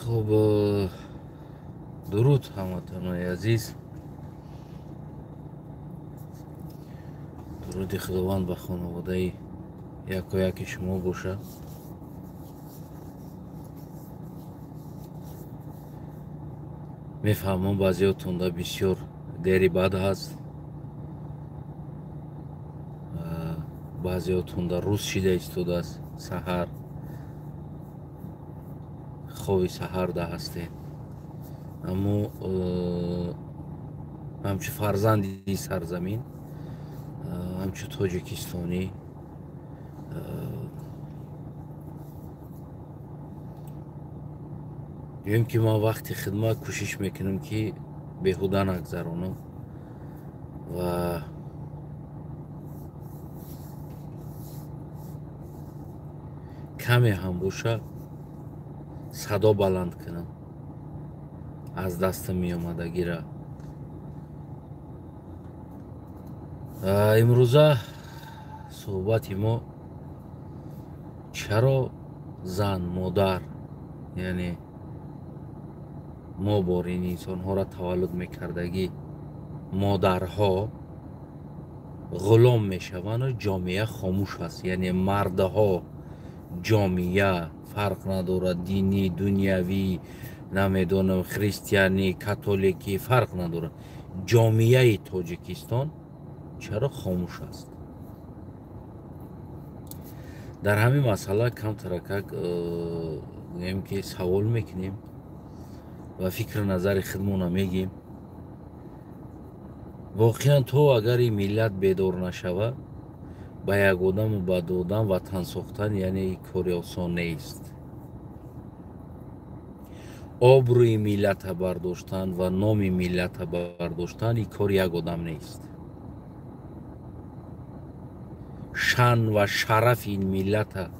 Хуб, дуруд ҳамватанони азиз. Дуруди Худованд ба хонаводаи якояки шумо бошад. Мефаҳмам, баъзеҳотонда бисёр дери бад ҳаст, баъзеҳотонда рӯз шида истодааст, саҳар хови саҳарда ҳастед. Аммо ҳамчу фарзанди сарзамин, ҳамчу тоҷикистонӣ гӯем, ки ман вақти хидмат кӯшиш мекунам, ки беҳуда нагзаронам ва каме ҳам боша садо баланд кунам аз дастам меомадагира. Имрӯза суҳбати мо чаро зан, модар, яъне мо бор ин инсонҳоро таваллуд мекардагӣ модарҳо ғулом мешаванду ҷомеа хомӯш аст. Яъне мардҳо, ҷомеа фарқ надорад, динӣ, дунявӣ, намедонам, христианӣ, католикӣ, фарқ надорад. Ҷомеаи Тоҷикистон чаро хомӯш аст? Дар ҳамин масъала камтаракак гӯем, ки савол мекунем ва фикру назари худмона мегӯем. Воқеан, то агар ин миллат бедор нашавад, ба як одаму ба ду одам ватан сохтан, яъне кори осон нест. Обрӯи миллата бардоштан ва номи миллата бардоштан ин кори як одам нест. Шан ва шарафи ин миллата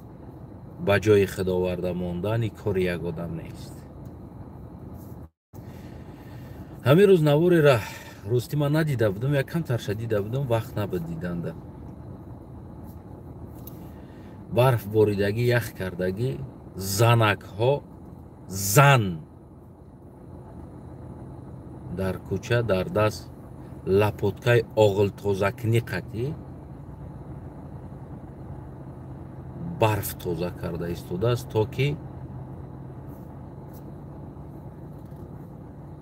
ба ҷои худ оварда мондан ин кори як одам нест. Ҳамин рӯз наворера рости ман надида будам, як камтарша дида будам, вақт набуд диданда. Барф боридагӣ, ях кардагӣ, занакҳо, зан дар кӯча дар даст лапоткаи оғилтозакунӣ қатӣ барф тоза карда истодааст, то ки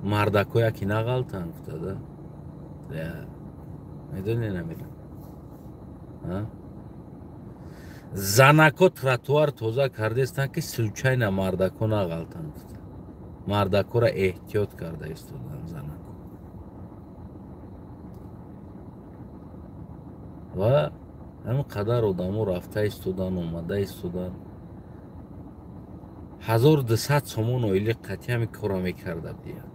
мардакоя ки нағалтанд гуфтада. Медони, намедон, занако тротуар тоза кардестанд, ки случайно мардако нағалтанд гуфта. Мардакора эҳтиёт карда истоданд занако. Ва ҳамин қадар одамо рафта истоданд, омада истоданд. 1200 сомон ойлиқ қатъи ҳамин корро мекарда будиянд.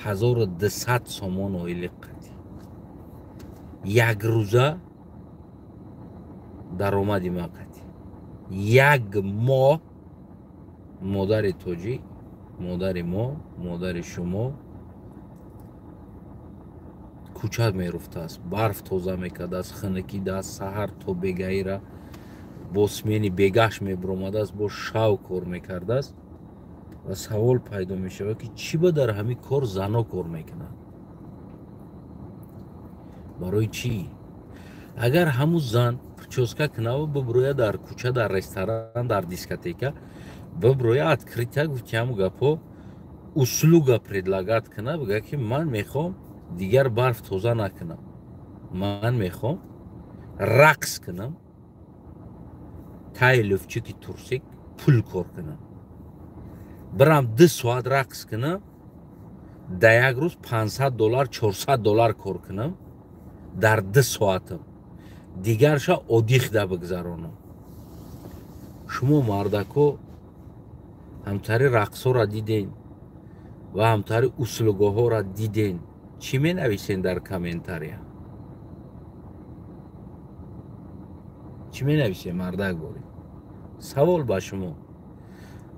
1200 сомон ойлиқ қатъи як рӯза даромади ман қатъи як моҳ. Модари тоҷик, модари мо, модари шумо кӯча меруфтааст, барф тоза мекардааст, хунукидааст, саҳар то бегаира бо смени бегаш мебуромадааст, бо шав кор мекардааст. Ва савол пайдо мешавад, ки чӣ ба дар ҳамин кор зано кор мекунанд? Барои чӣ? Агар ҳамун зан прическа кунаву бибурӯя дар кӯча, дар ресторан, дар дискотека бибурӯя, открыто гуфти ҳамун гапҳо, услуга предлагать куна, бигӯя, ки ман мехоҳам дигар барф тоза накунам, ман мехоҳам рақс кунам, таи луфчики турсик пул кор кунам, бирам 2 соат рақс кунам, дар як рӯз 500 доллар, 400 доллар кор кунам дар 2 соатам, дигарша отдых да бигзаронам. Шумо мардако ҳамтари рақсҳоро диден ва ҳамтари услугаҳоро диден, чӣ менависен дар комментария? Чӣ менависем, мардак боред? Савол ба шумо.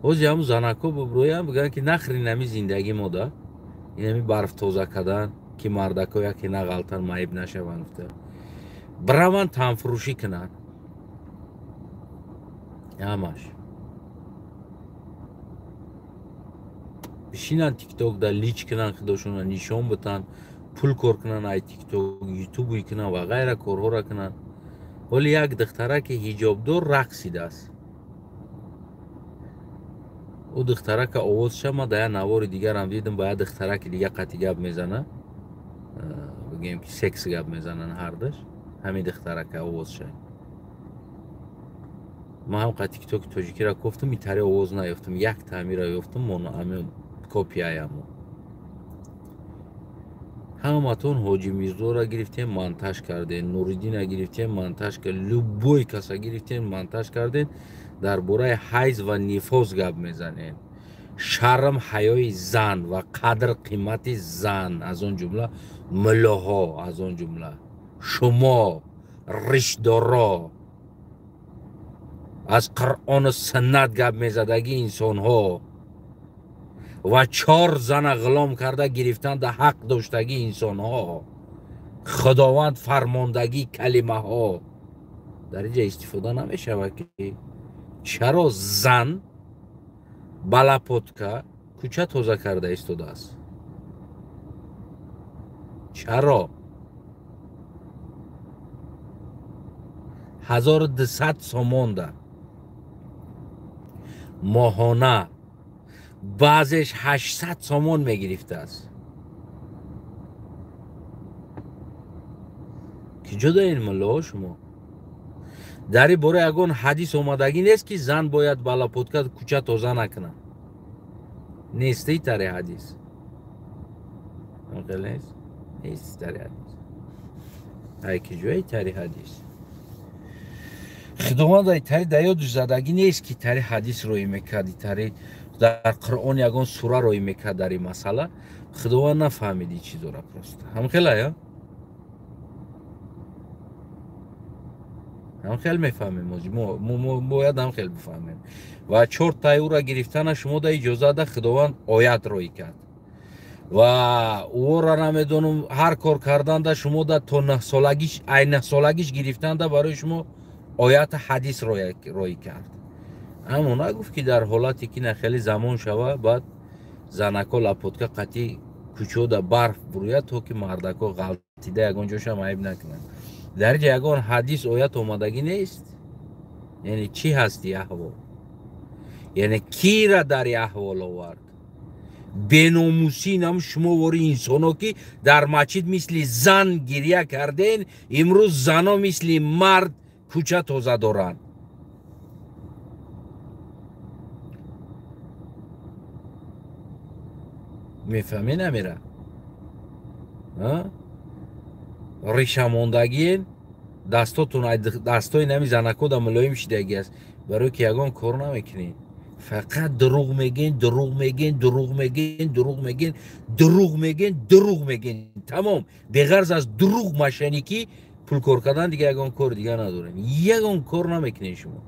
Ҳози ҳамун занако бибурӯям, бигӯянд, ки нахри нами зиндагӣ мода инами барф тоза кардан, ки мардако яке нағалтан, маиб нашаванд гуфта, бираванд танфурӯшӣ кунанд ҳамаш. Бишинанд тикток да лич кунанд, худошонро нишон битанд, пул кор кунанд, ай тикток ютуб кунанд ва ғайра корҳоро кунанд. Ҳоли як духтараки ҳиҷобдор рақсидааст. Ӯ духтарака овозша ма дар як навори дигарам дидам, ба як духтараки дига қатъи гап мезана, бигӯем ки секс гап мезананд ҳардаш, ҳамин духтарака овозша. Ман ҳам қа тиктоки тоҷикиро кофтам, итари овоз наёфтам, як таъмира ёфтам, ами копияямо. Ҳаматон Ҳоҷи Мирзоро гирифтем, монтаж кардем, Нуриддина гирифтем, монтаж кардем, любой каса гирифтем, монтаж кардем, дар бораи ҳайз ва нифоз гап мезанем. Шарм ҳаёи зан ва қадр қимати зан, аз он ҷумла муллоҳо, аз он ҷумла шумо ришдоро, аз Қуръону суннат гап мезадагӣ инсонҳо ва 4 зана ғулом карда гирифтан да ҳақ доштагӣ инсонҳо, Худованд фармондагӣ калимаҳо дар инҷа истифода намешавад ки чаро зан ба лапотка кӯча тоза карда истодааст? Чаро 1200 сомонда моҳона, баъзеш 800 сомон мегирифтааст? Ки ҷо даин муллоҳо шумо? Дар ин бора ягон ҳадис омадагӣ нест ки зан бояд ба лапотка кӯча тоза накунад. Нест тари ҳадис. Нест? Нест тари ҳадис. Ай ки ҷои тари ҳадис? Худованд ай тари да ёдуш задагӣ нест ки тари ҳадис рӯй мекард, тари дар Қуръон ягон сура рӯй мекард дар ин масъала. Худованд нафаҳмид ин чизора просто. Ҳамхела я? Ҳамхел мефаҳмем, мо бояд ҳамхел бифаҳмем. Ва 4 таи ӯра гирифтана шумо да иҷоза да Худованд оят рӯй кард. Ва ӯро намедонам ҳар кор карданда шумо да то 9 солагиш, ай 9 солагиш гирифтанда барои шумо оят ҳадис рӯй кард. Аммо нагуфт ки дар ҳолате ки на хеле замон шава, баъд занако лапотка қатъи кӯчода барф буруяд, то ки мардако ғалтида ягон ҷошам айб накунанд. Дар инҷа ягон ҳадис оят омадагӣ нест. Яъне чӣ ҳасти аҳвол? Яъне кира дар аҳвол овард? Беномусӣ нам шумо вори инсоно ки дар масҷид мисли зан гиря карден, имрӯз зано мисли мард кӯча тоза доранд. Мефаҳмӣ намера? Ришамондагиен дастотон дастои нами занакода мулоим шидагӣ аст, барои ки ягон кор намекунед. Фақат дурӯғ мегӯен, дурӯғ мегӯен, дурӯғ мегӯен, дурӯғ мегӯен, дурӯғ мегӯен, дурӯғ мегӯен. Тамом. Беғарз аз дурӯғ машаникӣ пул кор кардан дига ягон кор дига надорем. Ягон кор намекунед шумо.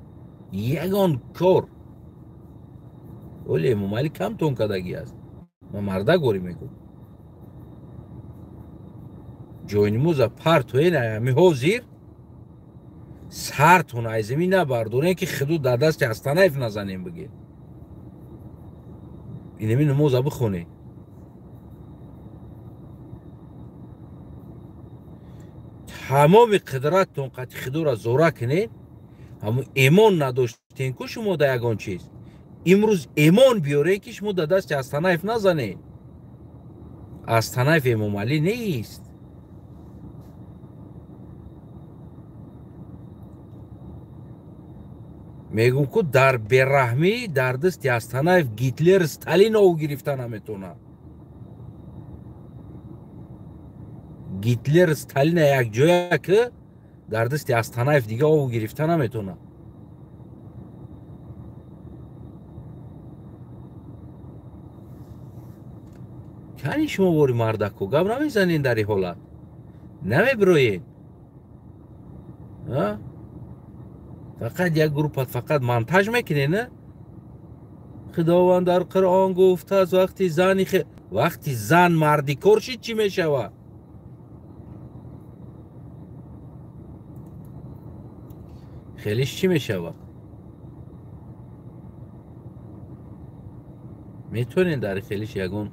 Ягон кор. Оле Эмомалӣ камтон кардагӣ аст. Ман мардак горӣ мегӯм. Ҷойнимӯза партоен ами ҳозир сартон ай замин набардорен ки худу дар дасти Астанаев назанем бигем. Инами намоза бихонед. Тамоми қудраттон қатъи худоро зора кунед, ҳамун эмон надоштен ку шумо дар ягон чиз. Имрӯз эмон биёред ки шумо дар дасти Астанаев назанед. Астанаев Эмомалӣ нест. Мегӯм ку дар бераҳмӣ дар дасти Астанаев Гитлер Сталинов гирифта наметавонад. Гитлер Сталина якҷоя ки дар дасти Астанаев дига ов гирифта наметавонад. Кани шумо бори мардако гап намезанед дар ин ҳолат? Намебироед? Фақат як группа фақат монтаж мекунед, не? Худованд дар Қуръон гуфтааст вақти зани вақти зан мардикор шид чӣ мешавад? Хелиш чӣ мешавад? Метавонед дар хелиш ягон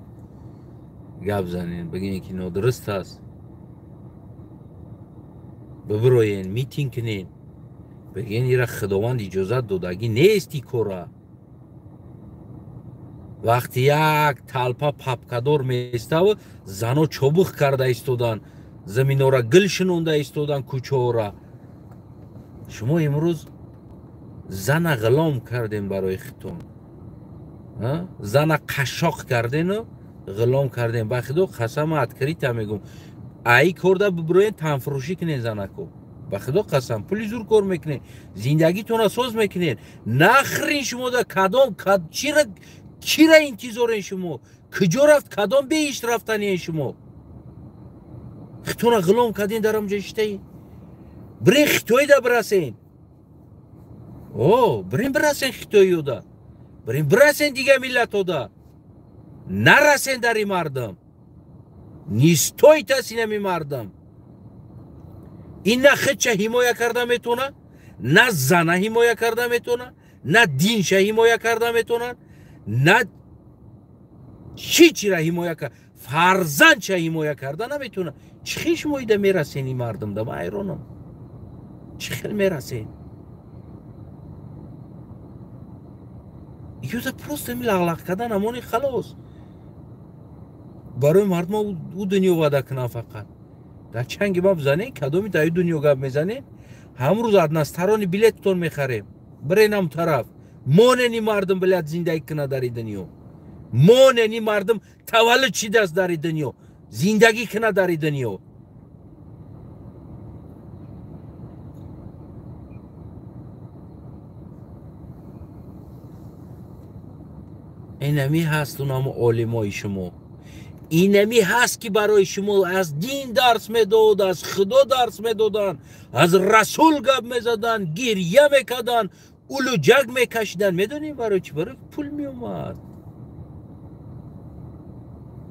гап занед, бигӯед ки нодуруст аст, бибироен, митинг кунед, бигӯед ира Худованд иҷозат додагӣ нест и кора. Вақти як талпа папкадор меистав, зано чобух карда истоданд, заминора гил шинонда истоданд, кӯчаора. Шумо имрӯз зана ғилом кардем барои хитон, зана қашшоқ кардену ғилом кардем. Ба Худо қасам, открыто мегӯм, ай корда бибироен, танфурӯшӣ кунед занако. Ба Худо қасам, пули зур кор мекунед, зиндагитонро соз мекунед. Нахрин шумо да кадом чира кира интизорен шумо? Куҷо рафт, кадом беҳишт рафтаниен шумо? Хитона ғилом карден, дар ҳамҷо иштаед. Бирен хитоида бирасен. О, бирен бирасен хитоиёда. Бирен бирасен дига миллатода. Нарасен дар ин мардум. Не стоит инами мардум. Ин на худша ҳимоя карда метавонад, на зана ҳимоя карда метавонад, на динша ҳимоя карда метавонад, на чӣ чира ҳимоя карда, фарзандша ҳимоя карда наметавонад. Чӣ хел шумо ида мерасен ин мардум? Да ман ҳайронам. Чӣ хел мерасен? Ёда просто ми лағлақ кардан амони халос. Барои мардума ӯ дунё ваъда кунам фақат. Дар чанги ма бизанед, кадоми дар дунё гап мезанед, ҳамрӯз односторонний билеттон мехарем. Бирен ам тараф. Монен ин мардум билад зиндагӣ кунад дар ин дунё. Монен ин мардум таваллуд шидааст дар ин дунё, зиндагӣ кунад дар ин дунё. Инами ҳаст унамо олимои шумо. Инами ҳаст ки барои шумо аз дин дарс медод, аз Худо дарс медоданд, аз расул гап мезаданд, гирья мекарданд, улу ҷаг мекашиданд. Медонем барои чӣ? Барои пул меомад.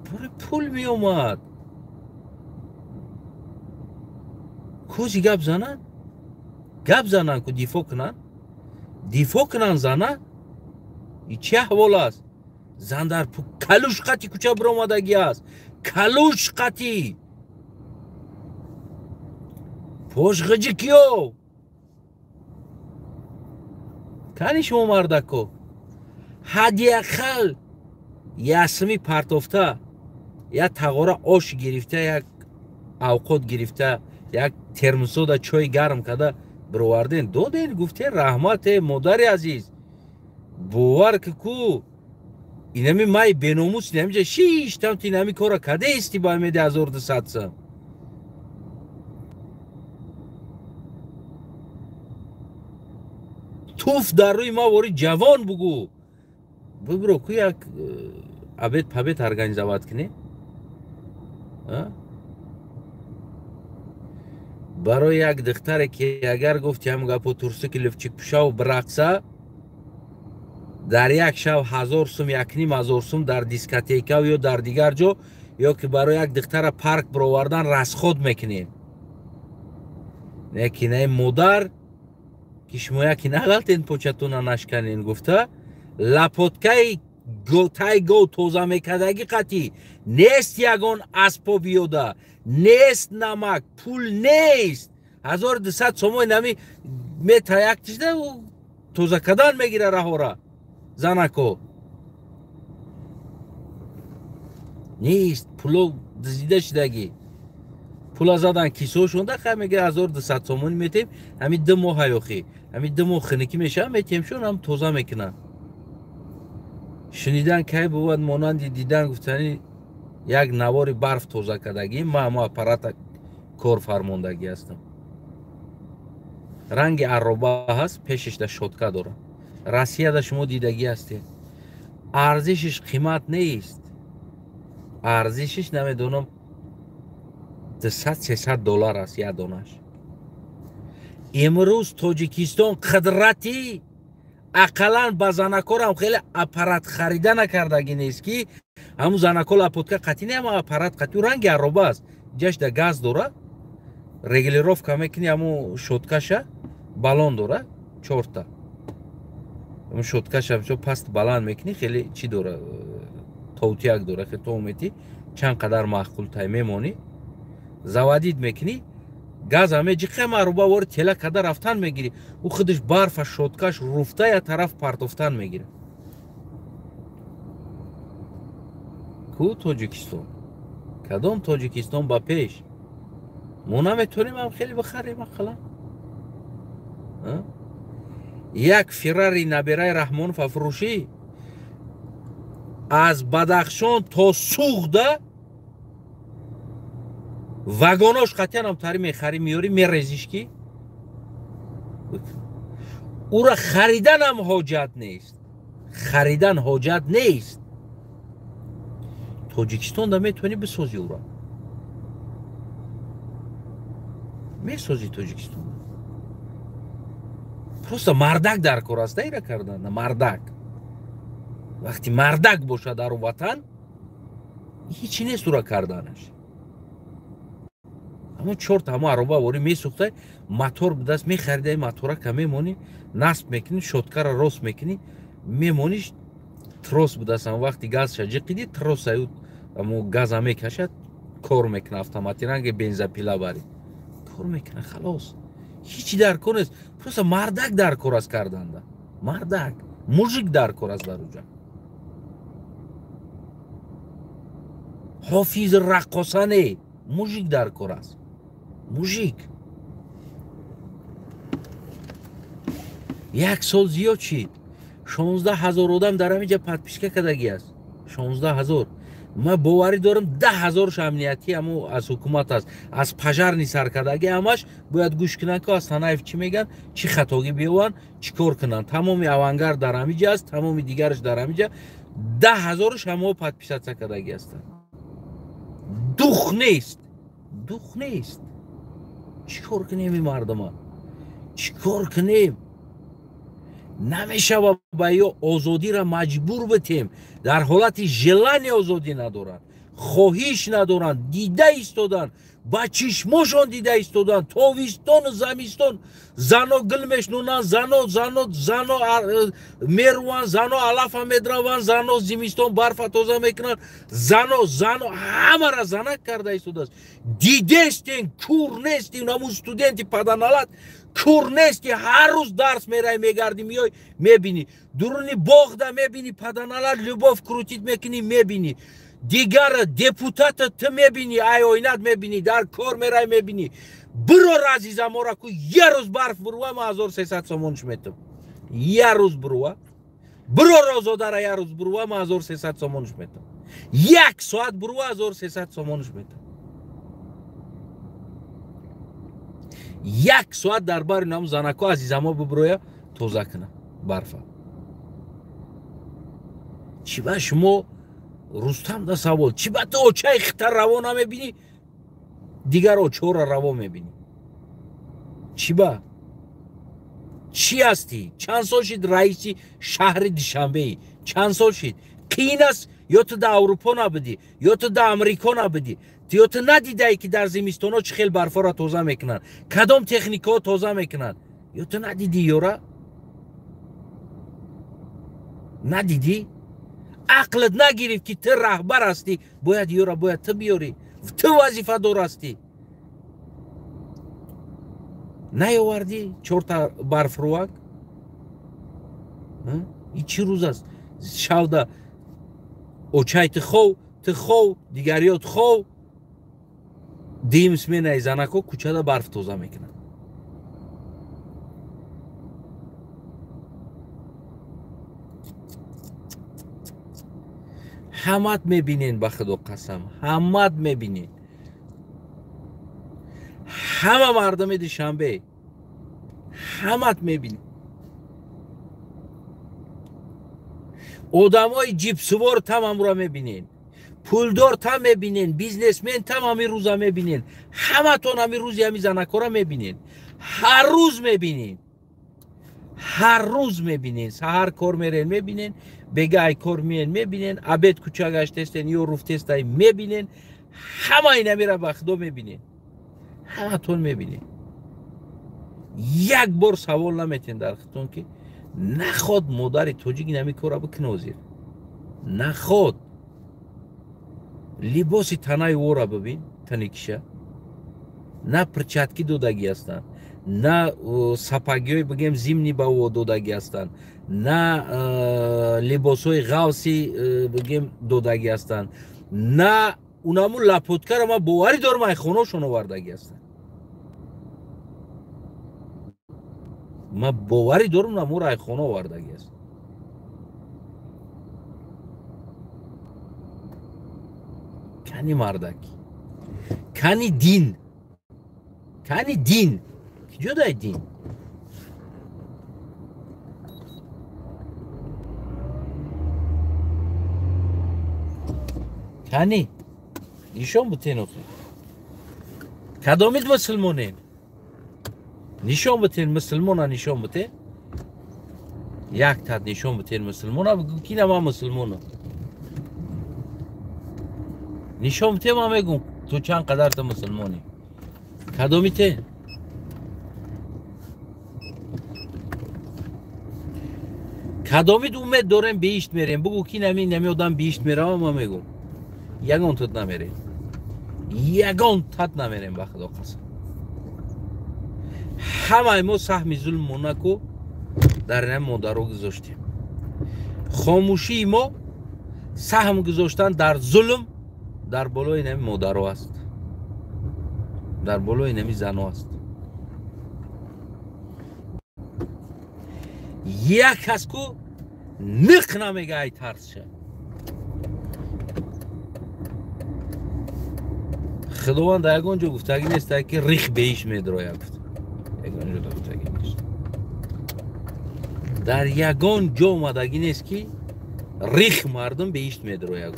Барои пул меомад. Кози гап зананд? Гап зананд ку дифоъ кунанд? Дифоъ кунанд зана? И чӣ аҳвол аст? Зан дар калуш қати кӯча биромадагӣ аст. Калуш қати. Пошғиҷи киё? Кани шумо мардако? Ҳадди ақал ясми партофта, як тағора ош гирифта, як авқот гирифта, як термосода чой гарм карда бироварден, доден, гуфтен раҳмате модари азиз. Бовар ки ку инами май беномус инамиҷа шиштам, ту инами кора кадаисти ба умеди 1200 сом. Туф дар рӯи ма вори ҷавон бугӯ. Бибиро ку як обед пабед организовать кунем. Барои як духтаре ки агар гуфти ҳам гапо турсу ки лифчик пӯшаву бирақса, дар як шаб 1000 сум, 1500 сум дар дискотека ё дар дигар ҷо, ё ки барои як духтара парк бировардан расход мекунем. Лекин ай модар ки шумо яки нағалтен початона нашканен гуфта, лапоткаи тай гов тоза мекардаги қатӣ нест, ягон асбоб ёда нест, намак пул нест, 1200 сомои нами мета як тишда тоза кардан мегира раҳора. Занако нест, пуло дизида шидагӣ, пула задан кисошонда хай мегира 1200 сомонӣ метем, ҳами 2 моҳ ҳаёхӣ, ҳами 2 моҳ хиникӣ мешава, метемшон ҳам тоза мекунанд. Шунидан кай бувад монанди дидан гуфтани як навори барф тоза кардагӣ, ман ҳамо аппарата кор фармондагӣ ҳастам. Ранги арроба ҳаст, пешашда шотка дорам. Россияда шумо дидагӣ ҳастед. Арзишиш қимат нест. Арзишиш намедонам 200-300 доллар аст як донаш. Имрӯз Тоҷикистон қудрати ақаллан ба занакорам хеле аппарат харида накардагӣ нест ки ҳамун занако лапотка қатӣ не, ҳама аппарат қатӣ, ранги арроба аст. Ҷашда газ дора, регулировка мекунӣ, ҳамун шоткаша балон дора, 4та. Ҳамун шоткаша мисол паст баланд мекунӣ, хеле чӣ дора, Товтияк дора ки то мети чанд қадар маъқул тай мемонӣ, заводить мекунӣ, газа меҷиқе маруба вори тела када рафтан мегирӣ. Ӯ худаш барфа шоткаш руфта я тараф партофтан мегирад. Ку Тоҷикистон? Кадом Тоҷикистон ба пеш? Мо наметонем ҳам хеле бихарем ақаллан. Як Феррари набираи Раҳмонов афрӯшӣ аз Бадахшон то Суғда вагонош қатъиянам тари мехарӣ, меёрӣ, мерезиш ки ура хариданам ҳоҷат нест. Харидан ҳоҷат нест. Тоҷикистонда метавонӣ бисозӣ ура. Месозӣ Тоҷикистон. Просто мардак дар кор аст, ира кардан, мардак. Вақти мардак бошад дар ватан, ҳеҷ нест ура карданаш. Аммо чорта ҳамо ароба ворӣ месӯхтай, мотор будаст, мехаридай мотора ка мемонӣ, насб мекунӣ, шоткара рост мекунӣ, мемониш, трос будаст, ам вақти газша ҷиқидӣ, троса амо газа мекашад, кор мекунад автомати, ранги бензопила барӣ. Кор мекунад, халос. Ҳеҷ дар кор нест. Просто мардак дар кор аст карданда. Мардак, мужик дар кор аст дар уҷа. Ҳофиз раққоса не, мужик дар кор аст. Мужик. Як сол зиёд шид. 16 ҳазор одам дар ҳамин ҷа подписка кардагӣ аст. 16 ҳазор. Ман боварӣ дорам 10 ҳазорш амниятӣ ҳамо аз ҳукумат аст. Аз пожарни саркардагӣ ҳамаш бояд гӯш кунанд, ки аз Санаев чӣ мегӯянд, чӣ хатогӣ биёванд, чӣ кор кунанд. Тамоми авангард дар ҳамин ҷа аст, тамоми дигараш дар ҳамин ҷа. 10 ҳазорш ҳамо подписатсия кардагӣ ҳастанд. Дух нест. Дух нест. Чӣ кор кунем ин мардума? Чӣ кор кунем? Намешава ба ё озодиро маҷбур битем. Дар ҳолати желание озодӣ надоранд, хоҳиш надоранд, дида истоданд, ба чишмошон дида истоданд. Тобистону замистон зано гил мешнунанд, зано зано зано меруванд, зано алафа медраванд, зано зимистон барфа тоза мекунанд, зано зано ҳамаро занак карда истодааст. Дидестен, кур нестем, ҳамун студенти паданалат кур нести, ҳар рӯз дарс мерай, мегардӣ, меёй, мебинӣ. Дуруни боғда мебинӣ, паданалат любовь крутить мекунӣ, мебинӣ. Дигар депутата ту мебинӣ, ай оинат мебинӣ, дар кор мерай мебинӣ. Бирор азизамора ку я рӯз барф бурува, ман 1300 сомонш метам. Я рӯз бурува. Бирор озодара я рӯз бурува, ман 1300 сомонш метам. Як соат бурува, 1300 сомонш метам. Як соат дар бари нам занако азизамо биброя тоза кунад барфа. Чӣ ба шумо Рустам да савол, чӣ ба ту очаи хита раво намебинӣ, дигар очора раво мебинӣ? Чӣ ба? Чӣ ҳастӣ? Чанд сол шид раиси шаҳри Душанбеӣ? Чанд сол шид? Қиин аст, ё ту дар Аврупо набудӣ, ё ту дар Амрико набудӣ, ё ту надидаӣ ки дар зимистонҳо чӣ хел барфоро тоза мекунанд, кадом техникаҳо тоза мекунанд, ё ту надидӣ ёра? Надидӣ? Ақлат нагирифт ки ту раҳбар ҳастӣ, бояд ёра бояд ту биёрӣ, ту вазифадор ҳастӣ. Наёвардӣ чорта барфрувак? Ин чӣ рӯз аст? Шавда очай ту хов, ту хов, дигариёт хов, дим сменаи занако кӯчада барф тоза мекунад. Ҳамат мебинен, ба худо қасам, ҳамат мебинен. Ҳама мардуми Душанбе ҳамат мебинен. Одамои ҷипсувор там ҳамура мебинен, пулдор там мебинен, бизнесмен там ҳамин рӯза мебинен, ҳаматон ҳамин рӯзи ҳамин занакора мебинен, ҳар рӯз мебинен, ҳар рӯз мебинен. Саҳар кор мерен мебинен, бега ай кор миен мебинен, обед кӯча гаштестен ё руфтестай мебинен. Ҳама инамира ба худо мебинен, ҳаматон мебинен. Як бор савол наметен дар худтон ки наход модари тоҷик инами кора бикунозир, наход. Либоси танаи ора бибин, таникиша. На перчатки додагӣ ҳастанд, на сапогиҳои бигем зимний ба ӯ додагӣ ҳастанд, на либосҳои ғавси бигем додагӣ ҳастанд, на унаму лапоткаро ман боварӣ дорам ай хонашон овардагӣ ҳастанд. Ман боварӣ дорам намуро ай хона овардагӣ аст. Кани мардак, кани дин, кани дин, куҷо дай дин? Кани нишон бутен охи. Кадомид мусулмонен? Нишон бутен мусулмона, нишон бутен. Як тат нишон бутен мусулмона, бигӯ ки на ман мусулмонам. Нишон бутен, ман мегӯм ту чанд қадар ту мусулмонӣ. Кадомите? Кадомид умед дорем биҳишт мерем? Бигӯ ки нами одам биҳишт меравам, ман мегӯм. Ягон тат намерем. Ягон тат намерем, ба Худо қасам. Ҳамаи мо саҳми зулм монаку дар ин модаро гузоштем. Хомӯшии мо саҳм гузоштан дар зулм дар болои нами модаро аст, дар болои нами зано аст. Як кас ку ниқ намега ай тарсша. Худованд дар ягон ҷо гуфтагӣ нест, ки рих беиш медрояд. Ягон ҷо гуфтагӣ нест. Дар ягон ҷо омадагӣ нест, ки рих мардум беишт медрояд.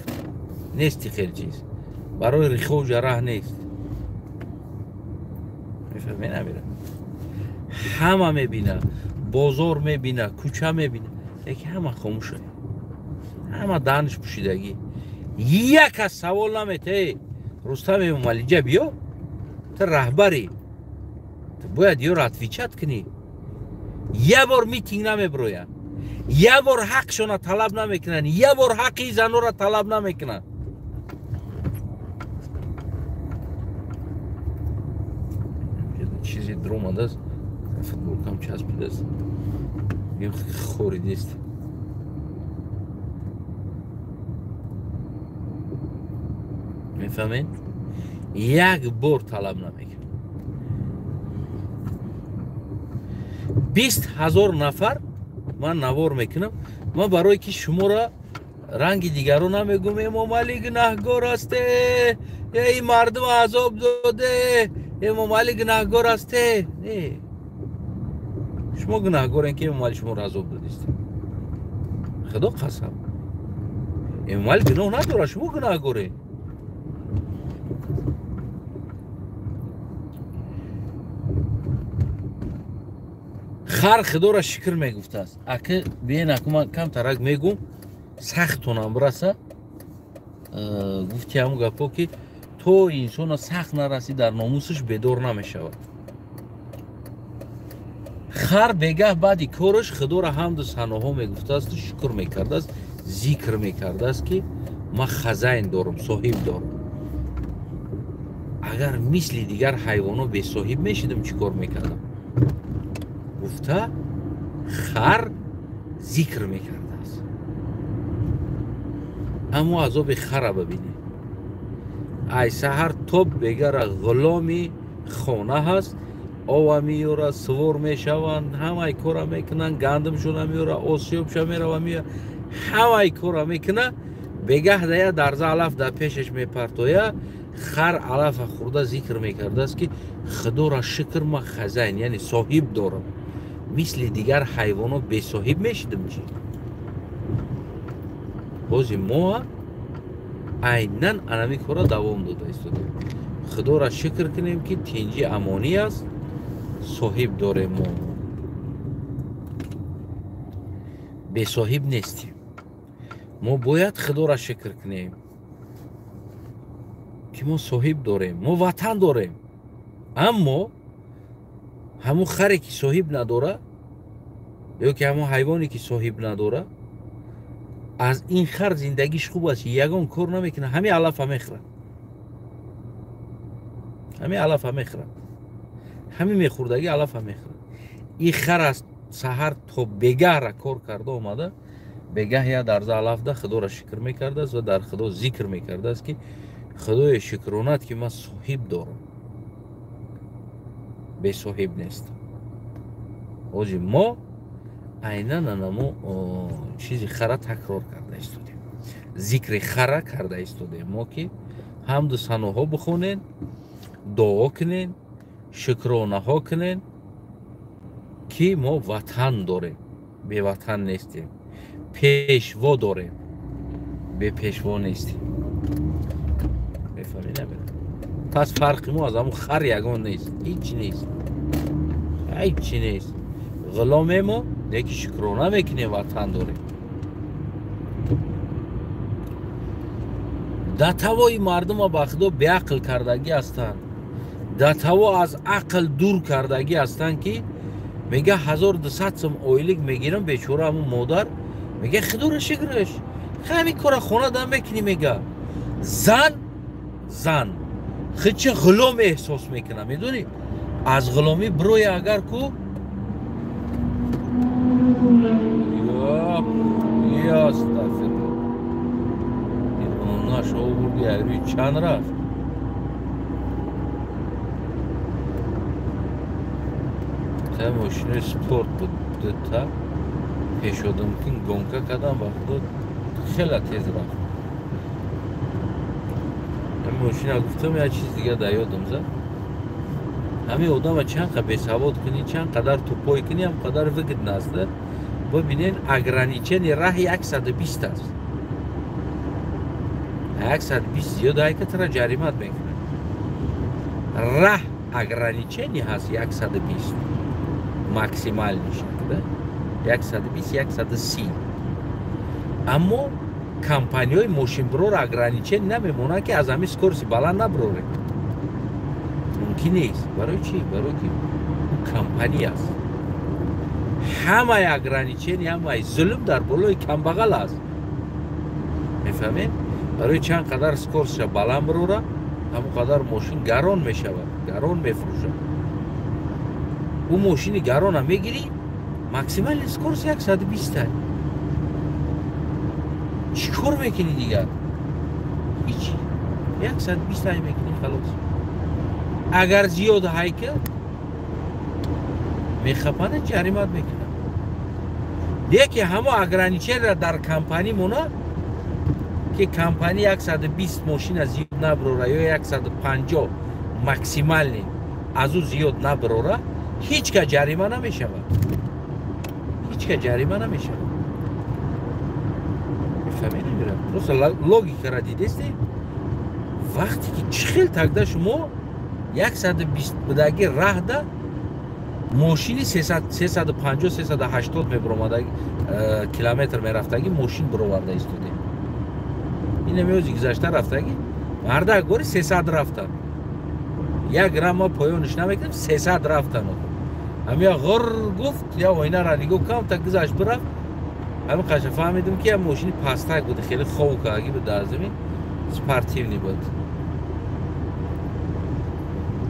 Нести хел чиз. Барои рихо ҷараҳ нест. Мефаҳмед намира. Ҳама мебина, бозор мебина, кӯча мебина, лекин ҳама хомӯша. Ҳама даҳнш пӯшидагӣ. Як кас савол наметаҳ. Рустам Эмомалӣ ҷа биё, ту раҳбарӣ, ту бояд ёро отвечать кунӣ. Як бор митинг намеброянд, як бор ҳақшона талаб намекунанд, як бор ҳаққи занора талаб намекунанд. Чизе дуромадааст, футболкам часпидааст, хоридест. Мефаҳмед? Як бор талаб намекунад. 20 000 нафар ман навор мекунам. Ман барое ки шуморо ранги дигаро намегӯм, Эмомалӣ гунаҳгор асте, эй мардум азоб доде, Эмомалӣ гунаҳгор асте. Не, шумо гунаҳгорен ки Эмомалӣ шуморо азоб додист. Худо қасам, Эмомалӣ гуноҳ надорад, шумо гунаҳгоред. Хар Худоро шукр мегуфтааст. Аки биен, аку ман камтарак мегум, сахтонам бираса. Гуфти ҳамун гапҳо ки то инсона сахт нарасӣ дар номусаш бедор намешавад. Хар бегаҳ баъди кораш Худоро ҳамду саноҳо мегуфтааст, шукр мекардааст, зикр мекардааст, ки ман хазайн дорам, соҳиб дорам. Агар мисли дигар ҳайвонҳо бесоҳиб мешидам, чӣ кор мекардам? Гуфта хар зикр мекардааст. Аммо азоби хара бибинед. Ай саҳар то бегара ғуломи хона ҳаст, ова меёра, сувор мешаванд, ҳамаи кора мекунанд, гандумшона меёра, осиёбша мерава меёра, ҳамаи кора мекуна. Бегаҳ дая дарза алаф дар пешаш мепартоя, хар алафа хӯрда зикр мекардааст, ки Худоро шукр, ман хазайн, яъне соҳиб дорам. Мисли дигар ҳайвонот бесоҳиб мешидам чӣ? Бози мо айнан анами кора давом дода истодем. Худоро шукр кунем, ки тинҷи амонӣ аст, соҳиб дорем мо. Бесоҳиб нестем. Мо бояд Худоро шукр кунем, ки мо соҳиб дорем, мо ватан дорем. Аммо ҳамун харе ки соҳиб надора, ё ки ҳамун ҳайвоне ки соҳиб надора, Аз ин хар зиндагиш хуб аст, ягон кор намекунад, ҳамин алафа мехӯрад, ҳамин алафа мехӯрад, ҳамин мехӯрдагӣ алафа мехӯрад. Ин хар аз саҳар то бегаҳра кор карда омада, бегаҳ я дарза алафда худоро шукр мекардааст ва дар худо зикр мекардааст, ки худои шукронат, ки ман соҳиб дорам, бесоҳиб нестам. Ҳоҷи мо айнан анамо чизи хара такрор карда истодем, зикри хара карда истодем мо, ки ҳамду саноҳо бихонен, дуо кунен, шукронаҳо кунен, ки мо ватан дорем, беватан нестем, пешво дорем, бепешво нестем. Мефаҳмӣ намерам? Пас фарқи мо аз ҳамун хар ягон нест, ҳеҷ нест, ҳеҷ нест. Ғуломемо, леки шукрона мекунем, ватан дорем. Датавои мардума ба худо беақл кардагӣ ҳастанд, датаво аз ақл дур кардагӣ ҳастанд, ки мега 1200 сом ойлик мегирам, бечора ҳамун модар мега худоро шукраш, ҳамин кора хона дам мекунӣ. Мега зан хичи ғулом эҳсос мекунад, медонӣ, аз ғуломӣ бироя агар ку астафируллоҳ, овурди айрӯи чанд рафт. Та мошинои спорт буд, дута пешодумкин гонка кардам, ба худо хеле тез рафт. Мошина гуфтам, як чиз дига дар ёдам зад. Ҳамин одама чанд қа бесавод кунӣ, чанд қадар тупой кунӣ, ҳам қадар выгодно аст. Бибинен, ограничение раҳи 120 аст. 120 зиёд айка тара ҷаримат мекунад. Раҳ ограничение ҳаст 120 максимальный шакл, 120, 130. Аммо компанияҳои мошинбирор ограничение намемонанд, ки аз ҳамин скорости баланд набироред. Мумкин нест. Барои чӣ? Барои ки ӯ компания аст. Ҳамаи ограничение, ҳамаи зулм дар болои камбағал аст. Мефаҳмед? Барои чанд қадар скоростша баланд бирора, ҳамон қадар мошин гарон мешавад, гарон мефурӯшад. Ӯ мошини гарона мегирӣ, максимальный скорость 120. Чӣ кор мекунӣ дигар? Ҳеҷ. 120 ҳай мекунӣ, халос. Агар зиёд ҳай кард, мехапанад, ҷаримат мекунад. Леки ҳамо ограничениеро дар компания мона, ки компания 120 мошина зиёд набирора ё 150 максимальный аз ӯ зиёд набирора, ҳеҷ ка ҷарима намешавад. Ҳеҷ ка ҷарима намешавад. Мефаҳмед? Просто логикаро дидесте? Вақте ки чӣ хел тагда шумо 120 будаги раҳда мошини 350, 380 мебиромадаги километр мерафтаги мошин бироварда истодем. Ин намеози гузашта рафтаги мардак бори 300 рафтан. Як грамм ма поёниш намекунем, 300 рафтан. Ҳамя ғур гуфт, я оинаро нигоҳ кам та гузашт бирафт. Ҳамин қаша фаҳмидем, ки я мошини пастак буд, хеле ховкаги буд, дар замин спортивный буд.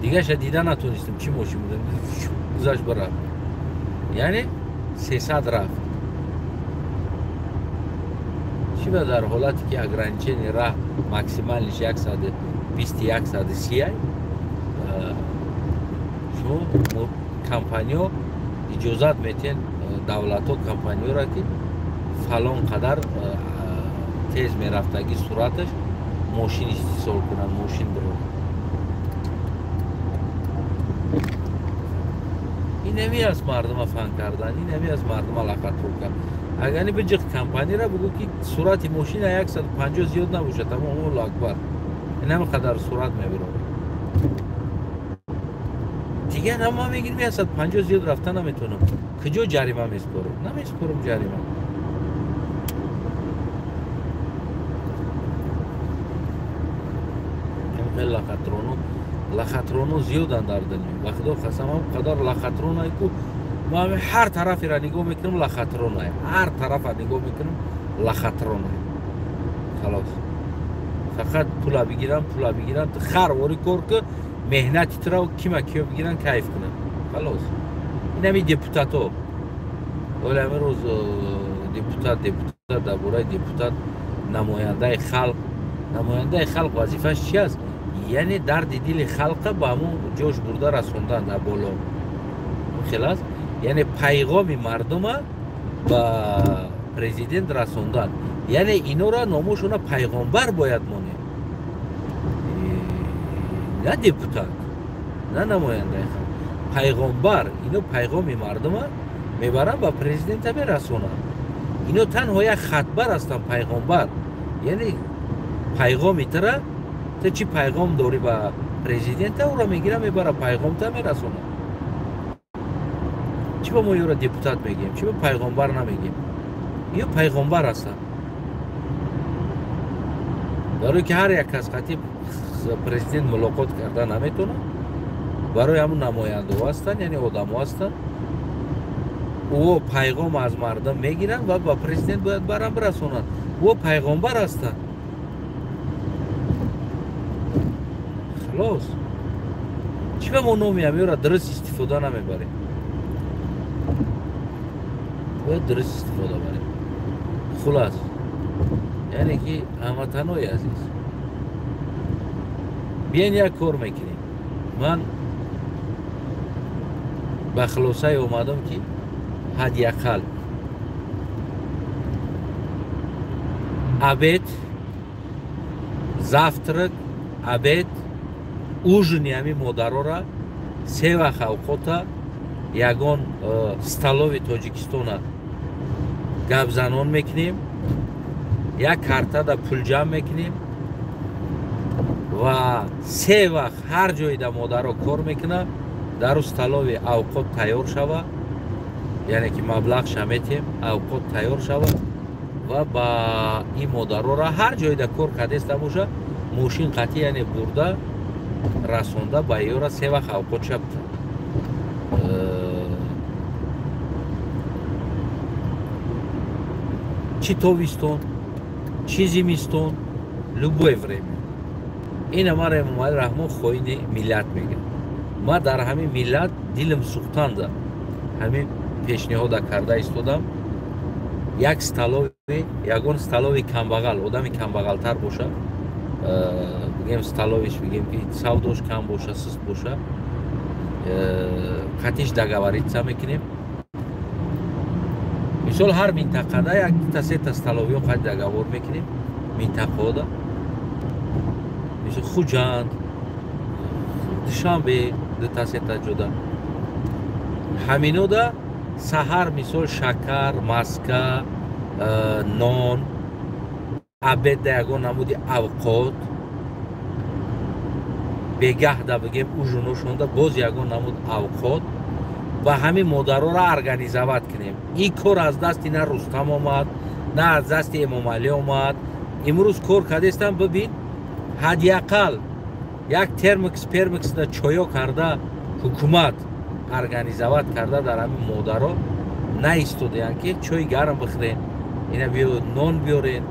Дигаша дида натонистем, чӣ мошин буд, гузашт бирафт. Яъне 300 рафт. Чӣ ба дар ҳолате ки ограничение раҳ максимальныйш 120, 130, шумо компаниё иҷозат метиҳен, давлатҳо компаниёро, ки фалон қадар тез мерафтагӣ сураташ мошин истисол кунанд, мошин бироранд. Ин ҳами аст мардума фан кардан, ин ҳами аст мардума лақатрӯ кардан. Агар биҷиқ компанияро бугӯ, ки сурати мошина 150 зиёд набошад, тамом, Аллоҳу акбар, ин ҳами қадар сурат мебирорад. Дигар ҳама мегирем, 150 зиёд рафта наметавонам. Куҷо ҷарима меспорам? Намеспорам ҷарима. Лахатроно зиёданд дар дунё. Ба худо қасам, ҳам қадар лахатронай ку ман ҳар тараферо нигоҳ мекунам, лахатронай. Ҳар тарафа нигоҳ мекунам, Лохотрон халос. Фақат пула бигирам, пула бигирам, хар вори кор ки меҳнати туро кима киё бигиран, кайф кунанд. Халос. Инами депутато. Оли ҳамин рӯз депутат, депутат дар бораи депутат, намояндаи халқ. Намояндаи халқ вазифааш чи аст? Яъне дарди дили халқа ба ҳамун ҷош бурда расондан дар боло. Хел аст? Яъне пайғоми мардума ба президент расондан. Яъне инора номошона пайғомбар бояд монем, на депутат, на намояндаи халқ. Пайғомбар. Ино пайғоми мардума мебаранд, ба президента мерасонанд. Ино танҳо як хатбар ҳастанд, пайғомбар. Яъне пайғоми тура, ту чӣ пайғом дорӣ ба президента, ӯро мегира, мебара, пайғомта мерасонад. Чӣ ба мо ёро депутат мегӯем, чӣ ба пайғомбар намегӯем? Иё пайғомбар ҳастанд. Барои ки ҳар як кас қатъи президент мулоқот карда наметавонад, барои ҳамун намояндаҳо ҳастанд, яъне одамо ҳастанд. Ӯ пайғом аз мардум мегиранд ва ба президент бояд барам бирасонанд. Ӯ пайғомбар ҳастанд. Халос. Чӣ ба мо номи ҳамёра дуруст истифода намебарем? Бояд дуруст истифода барем. Хулас, яъне ки ҳамватанои азиз, биён як кор мекунем. Ман ба хулосае омадам, ки ҳадди ақал обед, завтрак, обед, ужини ҳамин модарора се вақт авқота ягон столови Тоҷикистона гапзанон мекунем, як картада пул ҷамъ мекунем ва се вақт ҳар ҷоида модаро кор мекунад, дар столови авқот тайёр шава, яъне ки маблағша метем, авқот тайёр шава ва ба ин модарора ҳар ҷоида кор кардеста боша, мошин қатъи, яъне бурда расонда ба ёра се вақт авқотша чӣ тобистон, чӣ зимистон, любое время. Ина мара Эмомалӣ Раҳмон хоини миллат мегӯяд. Ман дар ҳамин миллат дилам сӯхтанда ҳамин пешниҳода карда истодам. Як столови, ягон столови камбағал, одами камбағалтар боша, бигем столовиш, бигем ки савдош кам боша, суст боша, қатиш договориться мекунем. Мисол ҳар минтақада як дута сета столовиҳо қати договор мекунем, минтақаода. Мисол Хуҷанд, Душанбе дута сета ҷода. Ҳаминода саҳар мисол шакар, маска, нон, обедда ягон намуди авқот, бегаҳда бигем ужиношонда боз ягон намуд авқот ва ҳамин модароро организовать кунем. Ин кор аз дасти на Рустам омад, на аз дасти Эмомалӣ омад. Имрӯз кор кардестам, бибин, ҳадди ақал як термикс пермиксда чоё карда ҳукумат организовать карда дар ҳамин модаро наистодаянд, ки чойи гарм бихӯрен, ина биё нон биёрен,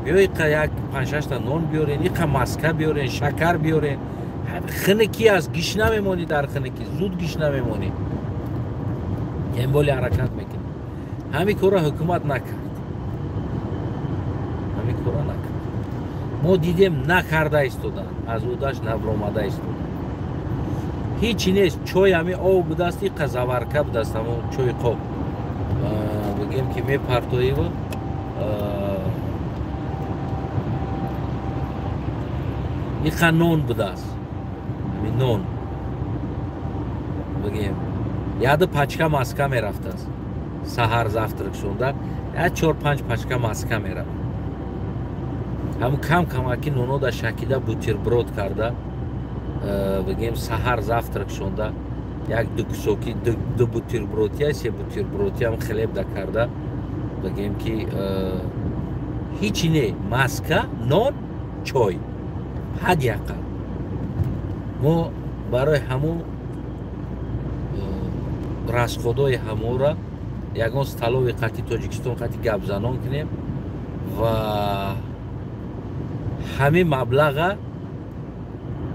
биё иқа як панҷшашта нон биёрен, иқа маска биёрен, шакар биёрен. Хинакӣ аст, гиш намемонӣ дар хинакӣ, зуд гиш намемонӣ. Эмболи ҳаракат мекунӣ. Ҳамин корро ҳукумат накард. Ҳамин корро накард. Мо дидем накарда истоданд, аз ӯдаш набаромада истоданд. Ҳичи нест, чой ҳамин об будаст, иқа заварка будаст, ҳамон чойи қоб. Бигем ки мепартоиву иқа нон будаст. Ҳамин нон. Бигем яду пачка маска мерафтааст. Саҳар завтрак шонда як 4-5 пачка маска мерафт. Ҳамун кам камаки нонода шакида бутерброд карда, бигем саҳар завтрак шонда як ду кусоки, ду бутербродия, се бутербродиям хлебда карда, бигем ки ҳичи не, маска, нон, чой. Ҳадди ақал мо барои ҳамун расходҳои ҳамора ягон столови қати Тоҷикистон қати гапзанон кунем, Ва ҳамин маблаға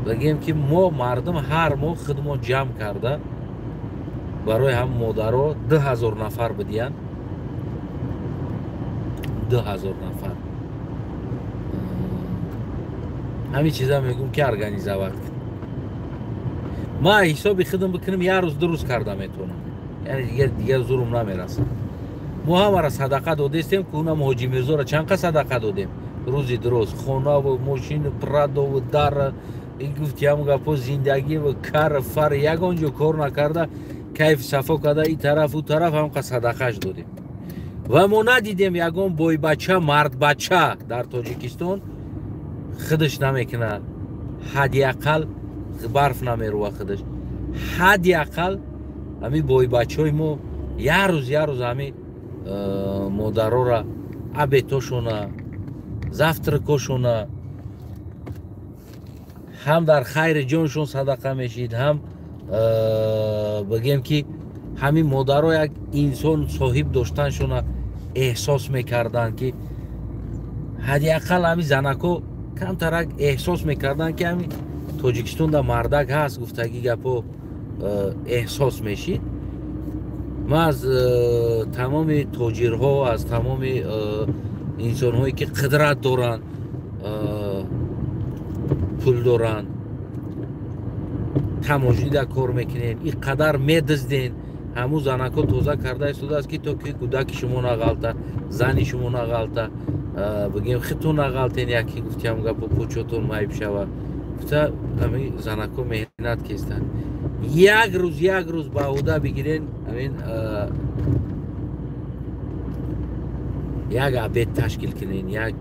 бигем ки мо мардум ҳар моҳ худмон ҷамъ карда барои ҳам модаро 2000 нафар бидиҳанд. 2000 нафар. Ҳамин чиза мегӯм ки организовать кун. Ман ҳисоби худам бикунам, як рӯз ду рӯз карда метавонам, яъне дигар зурум намерасад. Мо ҳамаро садақа додестем, ки унам Ҳоҷи Мирзоро чанд қа садақа додем? Рӯзи дуроз хонаву мошину прадову дара гуфти ҳам гапо, зиндагиву кар фар ягон ҷо кор накарда, кайф сафо карда, и тараф у тараф ҳам қа садақаш додем. Ва мо надидем ягон бойбача, мардбача дар Тоҷикистон худаш намекунад, ҳадди ақал барф намерува худаш, ҳадди ақал ҳамин бойбачаҳои мо як рӯз як рӯз ҳамин модарора абетошона, завтракошона ҳам дар хайри ҷоншон садақа мешид, ҳам бигем ки ҳамин модаро як инсон соҳиб доштаншона эҳсос мекарданд, ки ҳадди ақал ҳамин занако камтарак эҳсос мекарданд, ки ҳамин Тоҷикистонда мардак ҳаст, гуфтагӣ гапо эҳсос мешид. Ман аз тамоми тоҷирҳо, аз тамоми инсонҳое ки қудрат доранд, пул доранд, таможнида кор мекунен, ин қадар медизден, ҳамун занако тоза карда истодааст, ки то ки кӯдаки шумо нағалта, зани шумо нағалта, бигем худтон нағалтен, яке гуфтиам гапо почотон майб шава. Гуфта ҳамин занако меҳнат кестанд. Як рӯз як рӯз ба ӯҳда бигирен, ҳамин як обед ташкил кунен, як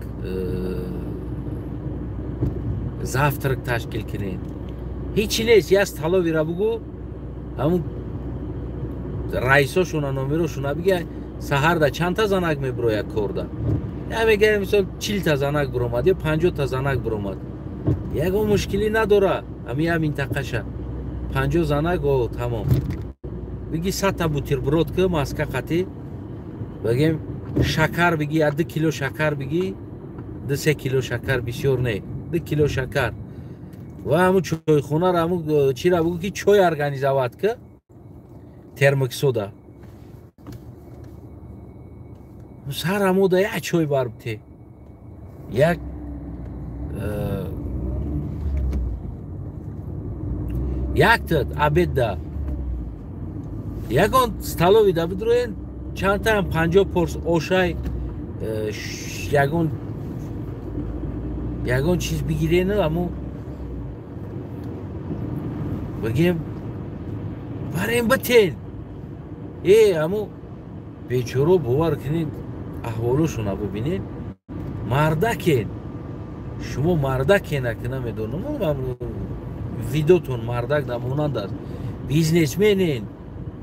завтрак ташкил кунен. Ҳечи нест, як столовира бугӯ, ҳамун раисошона, номерошона бигӯ, саҳарда чандта занак мебирояд корда? Я мегӯям, мисол 40та занак биромад ё 50та занак биромад, ягон мушкилӣ надора. Ҳамин як минтақаша 50 занак, о тамом. Биги 100та бутерброд ки маска қатӣ, бигем шакар биги, я 2 кило шакар биги, 2-3 кило шакар, бисёр не, 2 кило шакар. Ва ҳамун чойхонара, ҳамун чира бугӯ ки чой организовать ки, термоксода сарамода як чой барбте, як якта обедда ягон столовида бидроен, чандтаам 50 порс ошай, ягон чиз бигирену аму бигем барем битен. Аму бечоро бовар кунед, аҳволошона бубинед, мардакен шумо, мардакен ки намедонам, видотон мардак намонанд аст, бизнесменен,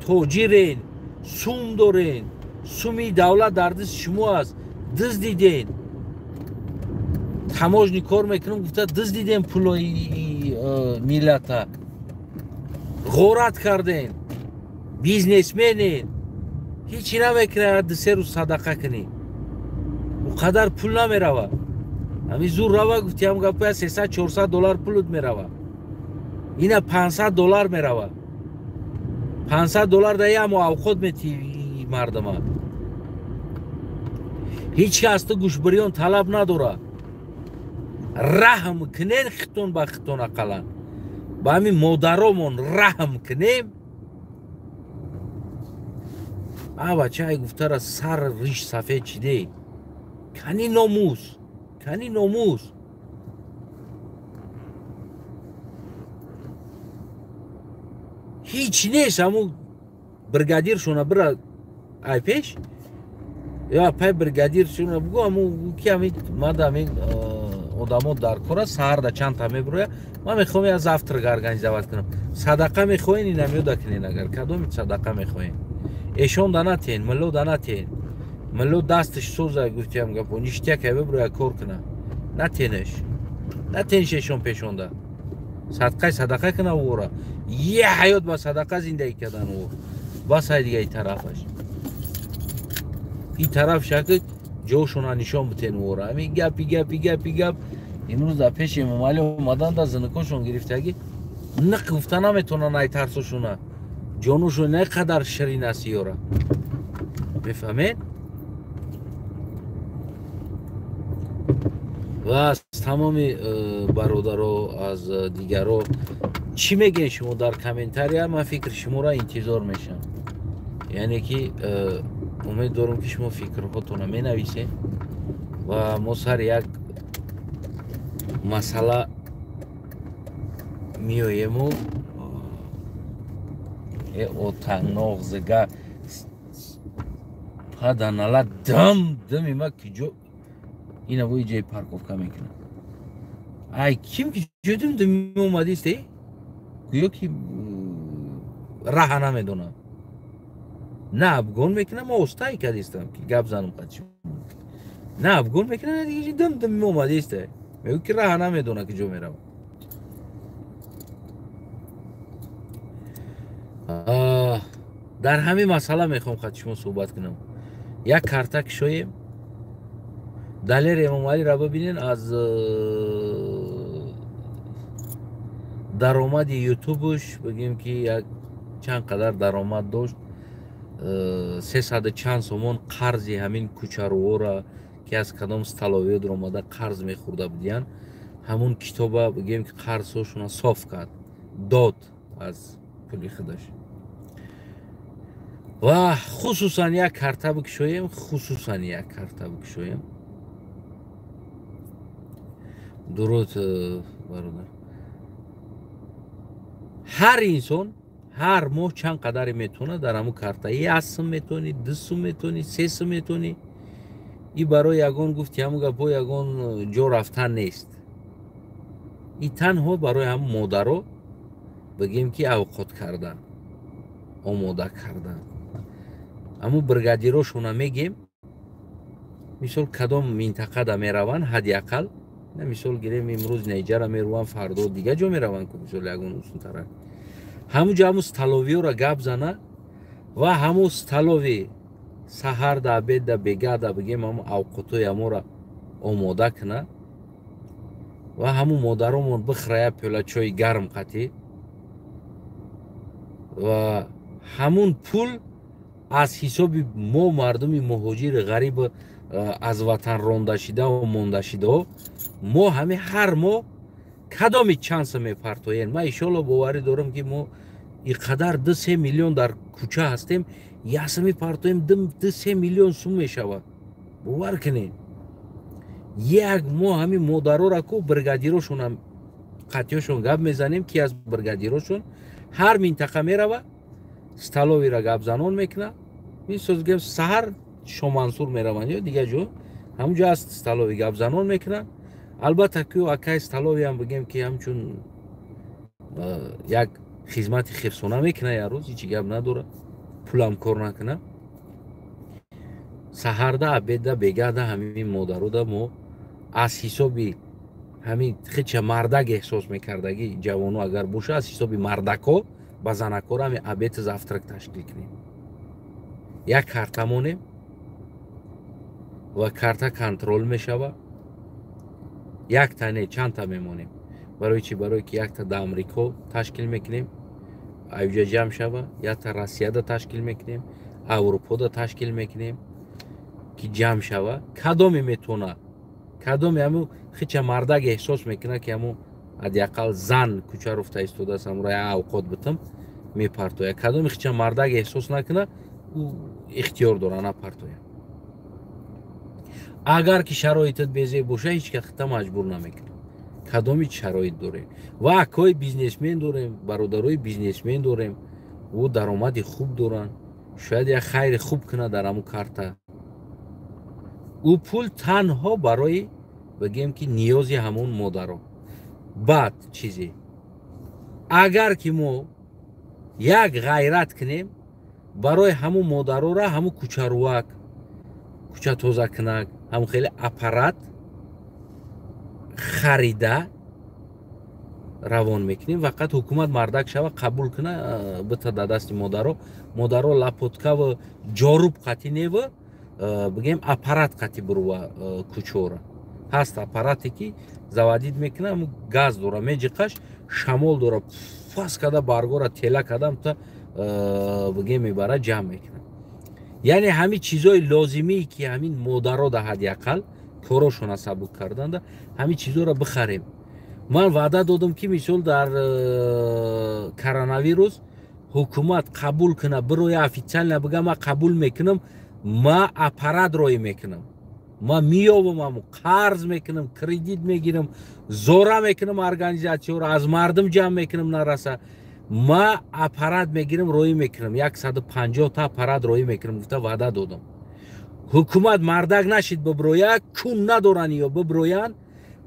тоҷирен, сум дорен, суми давлат дар дасти шумо аст, диз диден, таможни кор мекунам гуфта диз диден пулои миллата, ғорат карден, бизнесменен, ҳечи намекунад, 2-3 рӯз садақа кунӣ, о қадар пул намерава. Ҳамин зур рава, гуфти ҳам гапоя 300-400 доллар пулут мерава, ина 500 доллар мерава. 500 доллар да ямо авқот мети мардума. Ҳеҷ кас ту гӯшбириён талаб надора. Раҳм кунен хитон ба хитон, ақаллан ба ҳамин модаромон раҳм кунем. А бачаи гуфтара сар риш сафед чиде, кани номус, кани номус. Ҳеҷ нест, ҳамун бригадиршона бира ай пеш, ё пай бригадиршона бугӯ, ҳамун ки ҳамин мада ҳамин одамо дар кора саҳарда чандта мебироя, ман мехоҳам як завтрак организовать кунам. Садақа мехоҳен, инам ёда кунен, агар кадоми садақа мехоҳен, эшон да натен, милло да натен, милло дасташ соза, гуфтиам гапо ништяка бибироя кор куна, натенеш, натенш эшон пешонда садқаи садақа куна ӯра, я ҳаёт ба садақа зиндагӣ кардан ӯ, бас ай дига и тарафаш, и тараф шаки Ҷошона нишон битен вора. Ҳамин гапи гапи гапи гап имрӯз дар пеши Эмомалӣ омадан да зинакошон гирифтагӣ ниқ гуфта наметавонанд ай тарсошона. Ҷонушон на қадар ширин аст ёра. Мефаҳмед? Ва аз тамоми бародаро, аз дигаро чӣ мегӯед шумо дар комментария? Ман фикри шуморо интизор мешавам. Яъне ки умед дорам ки шумо фикрҳотонро менависед ва мо сари як масъала меоему отаноғзига паданала дам дами ма киҷо ина во иҷои парковка мекунам. Ай ким ки ҷо дум дами омадист, гӯё ки раҳа намедонам. На абгон мекунам, ма остай кадистам ки гап занам қадши. На абгон мекунам, дига дам дам омадист. Мегӯ ки раҳа намедона ки ҷо меравам. Дар ҳамин масъала мехоҳам қад шумо суҳбат кунам. Як карта кушоем. Далер Эмомалиро бибинен аз даромади ютубш бигем ки як чанд қадар даромад дошт. 300 чанд сомон қарзи ҳамин кӯчаруворо ки аз кадом столовиё даромада қарз мехӯрда будиянд, ҳамун китоба бигем ки қарзҳошона соф кард, дод аз пули худаш. Ва хусусан як карта бикушоем, хусусан як карта бикушоем. Дуруд бародар. Ҳар инсон ҳар моҳ чанд қадаре метавонад дар ҳамун карта як сум метавонӣ, ду сум метавонӣ, се сум метавонӣ. И барои ягон гуфти ҳамун гапҳо ягон ҷо рафтан нест. И танҳо барои ҳамун модаро бигем ки авқот кардан, омода кардан. Ҳамун бригадирошона мегем, мисол кадом минтақада мераванд, ҳадди ақал на мисол гирем имрӯз Найҷара мераванд, фардо дига ҷо мераванд, ку мисол ягон усунтарак. Ҳамун ҷо ҳамун столовиёро гап зана ва ҳамун столови саҳарда, обедда, бегада бигем ҳамун авқотҳои ҳамонро омода куна ва ҳамун модаромон бихӯра як пиёла чойи гарм қатӣ ва ҳамун пул аз ҳисоби мо мардуми муҳоҷири ғариб аз ватан рондашидаву мондашидао мо ҳами ҳар моҳ кадоми чанса мепартоем. Ман иншоалло боварӣ дорам ки мо ин қадар 2-3 миллион дар кӯча ҳастем, яса мепартоем 2-3 миллион сум мешавад. Бовар кунед, як моҳ ҳами модарора ку бригадирошонам қатъиёшон гап мезанем ки аз бригадирошон ҳар минтақа мерава, столовиро гапзанон мекунад. Мисол гем саҳар Шомансур мераванд ё дигар ҷо, ҳамун ҷо аст столови гапзанон мекунад. Албатта ки акай столовиам бигем ки ҳамчун як хизмати хирсона мекунад, як рӯз ҳеҷ гап надорад, пулам кор накунад. Саҳарда, обедда, бегада ҳамин модарода мо аз ҳисоби ҳамин хича мардак эҳсос мекардагӣ ҷавоно агар боша, аз ҳисоби мардако ба занакора ҳамин обед завтрак ташкил кунем. Як карта монем ва карта контрол мешава. Якта не, чандта мемонем. Барои чӣ? Барои ки якта да Амрико ташкил мекунем, аюҷа ҷамъ шава, якта Россияда ташкил мекунем, Аврупода ташкил мекунем ки ҷамъ шава. Кадоме метавона, кадоме ҳамун хича мардак эҳсос мекунад ки ҳамун ҳадди ақал зан кӯча руфта истодааст, ҳамуро як авқот битам мепартояд. Кадоме хича мардак эҳсос накунад, ӯ ихтиёр дора напартояд. Агар ки шароитат безеб боша, ҳеҷ кас хита маҷбур намекунад. Кадоми шароит дорем ва акои бизнесмен дорем, бародарои бизнесмен дорем, ӯ даромади хуб доранд, шояд як хайри хуб кунад дар ҳамун карта. Ӯ пул танҳо барои бигем ки ниёзи ҳамун модаро. Баъд чизе, агар ки мо як ғайрат кунем барои ҳамун модарора ҳамун кӯчарувак, кӯча тозакунак, ҳамун хеле аппарат харида равон мекунем. Фақат ҳукумат мардак шава, қабул куна, бита да дасти модаро. Модаро лапоткаву ҷоруб қатӣ нева, бигем аппарат қати бурува кӯчора ҳаст, аппарате ки заводить мекуна, газ дора, меҷиқаш, шамол дора, фас када баргора тела кадам та бигем мебара, ҷамъ мекунад. Яъне ҳамин чизои лозимие ки ҳамин модаро да ҳадди ақал корошона сабук карданда, ҳамин чизоро бихарем. Ман ваъда додам, ки мисол дар коронавирус ҳукумат қабул куна, бироя официально бига: «Ман қабул мекунам, ма аппарат роӣ мекунам, ма меёбам, аму қарз мекунам, кредит мегирам, зора мекунам, организатсияро аз мардум ҷамъ мекунам, нараса, ма аппарат мегирам, роӣ мекунам, 150 та аппарат роӣ мекунам», гуфта ваъда додам. Ҳукумат мардак нашид биброя, кун надоранд ё биброянд,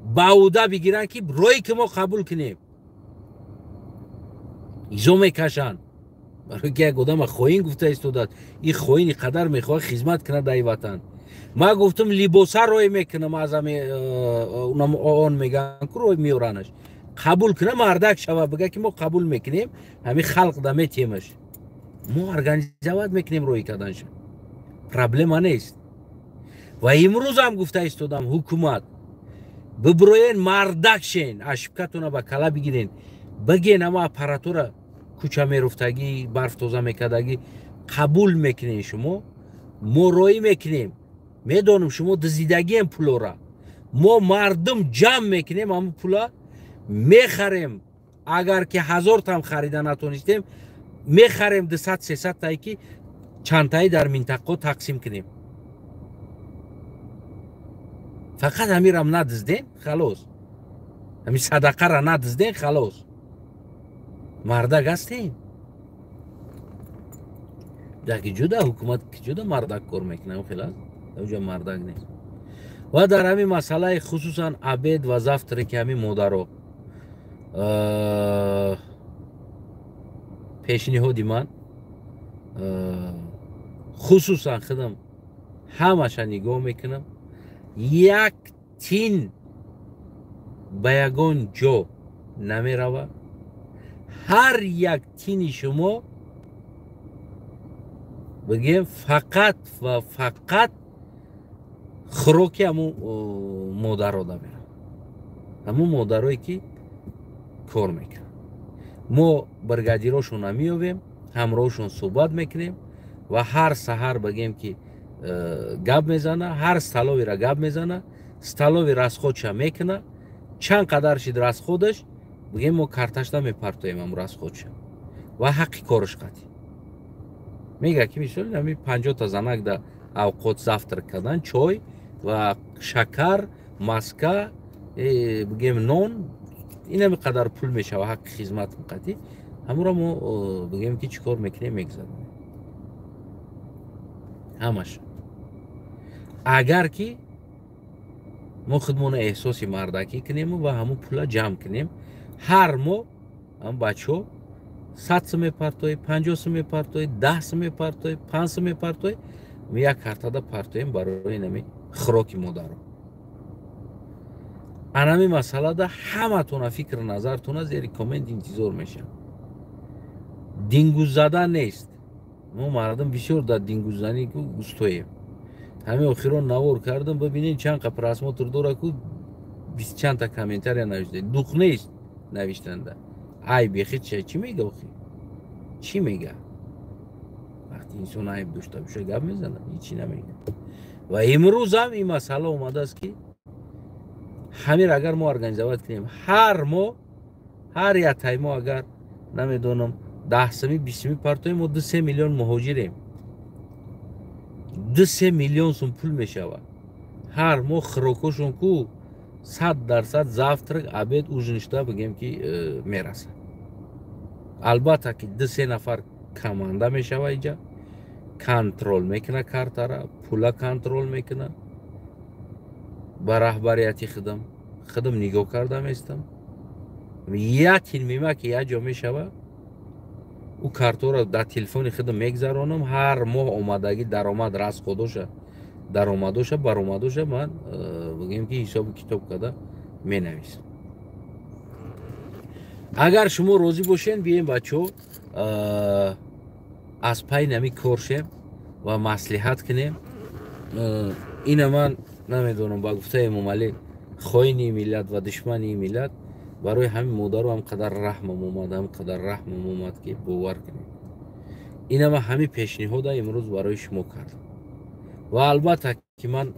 бауда бигиранд, ки роӣ ки мо қабул кунем. Изо мекашанд, барои ки як одама хоин гуфта истодааст. Ин хоини қадар мехоҳад хизмат кунад дар ватан. Ман гуфтам, либоса роӣ мекунам, аз ами он мегӯянд ку, роӣ меоранаш. Қабул куна, мардак шава, бига ки мо қабул мекунем, ҳамин халқ да метиемаш, мо организовать мекунем роӣ карданша, проблема нест. Ва имрӯзам гуфта истодам: ҳукумат биброен, мардак шен, ошибкатона ба кала бигирен, биген ама аппаратура кӯча меруфтагӣ, барф тоза мекардагӣ қабул мекунем, шумо мо роӣ мекунем, медонам, шумо дизидагием пулора, мо мардум ҷамъ мекунем, ҳамн пула мехарем. Агар ки 1000 там харида натонистем, мехарем 200, 300 тае, ки чандтаи дар минтақао тақсим кунем. Фақат ҳамирам надизден, халос, ҳамин садақара надизден, халос. Мардак ҳастем. Даки ҷуда ҳукумат ки ҷуда мардак кор мекунам, хел аст, уҷа мардак нест. Ва дар ҳамин масъалаи хусусан обед ва завтраки ҳамин модаро пешниҳоди ман, хусусан худам ҳамаша нигоҳ мекунам, як тин ба ягон ҷо намерава. Ҳар як тини шумо, бигем, фақат ва фақат хӯроки ҳамун модаро дамерава, ҳамун модарое ки кор мекунанд. Мо бригадирошонро меёбем, ҳамроҳшон суҳбат мекунем ва ҳар саҳар, бигем, ки гап мезана, ҳар столовыйра гап мезана, столовый расходша мекуна, чанд қадар шид расходаш, бигем, мо карташда мепартоем ҳамун расходша ва ҳаққи кораш қатӣ. Мега ки мисол ҳами 50 та занак да авқот, завтрак кардан, чой ва шакар, маска, бигем, нон, инами қадар пул мешава, ҳаққи хизмат қатӣ. Ҳамуро мо, бигем, ки чӣ кор мекунем, мегузаронем ҳамаш. Агар ки мо худмона эҳсоси мардакӣ кунему ва ҳамун пула ҷамъ кунем, ҳар моҳ ҳам бачаҳо 100 сум мепартоӣ, 50 сум мепартоӣ, 10 сум мепартоӣ, 5 сум мепартоӣ, як картада партоем барои нами хӯроки модаро. Анами масъалада ҳаматона фикр назартона зери коммент интизор мешавам. Дингуззадан нест, мо мардум бисёр дар дингуззанӣ устоем. Ҳамин охирон навор кардам, бибинед, чанд қа просмотр дора ку, бист чандта комментария навишта, дух нест навиштанда. Айб ехи чӣ мега охи, чӣ мега? Вақти инсон айб дошта боша, гап мезанад? Ҳичи намега. Ва имрӯзам ин масъала омадааст, ки ҳамир агар мо организовать кунем, ҳар моҳ ҳар яктаи мо агар, намедонам, 10 сумӣ, 20 сумӣ партоем, мо 2-3 миллион муҳоҷирем, 2-3 миллион сум пул мешавад. Ҳар моҳ хӯрокошон ку 100% завтрак, обед, ужиншта, бигем, ки мерасад. Албатта ки ду се нафар команда мешава, иҷа контроль мекуна, картара, пула контроль мекуна. Ба раҳбарияти худам нигоҳ карда местам. Як тин ки як ҷо мешава, ӯ картора дар телефони худам мегзаронам. Ҳар моҳ омадагӣ, даромад, расходоша, даромадоша, баромадоша ман, бигем, ки ҳисобу китоб карда менависам. Агар шумо розӣ бошед, бием, бачаҳо, аз пай нами кор шем ва маслиҳат кунем. Ина ман намедонам, ба гуфтаи Эмомалӣ хоини миллат ва душмани миллат, барои ҳамин модару ҳам қадар раҳмам омад, ҳам қадар раҳмам омад, ки бовар кунед. Ина ман ҳамин пешниҳода имрӯз барои шумо кардам. Ва албатта ки ман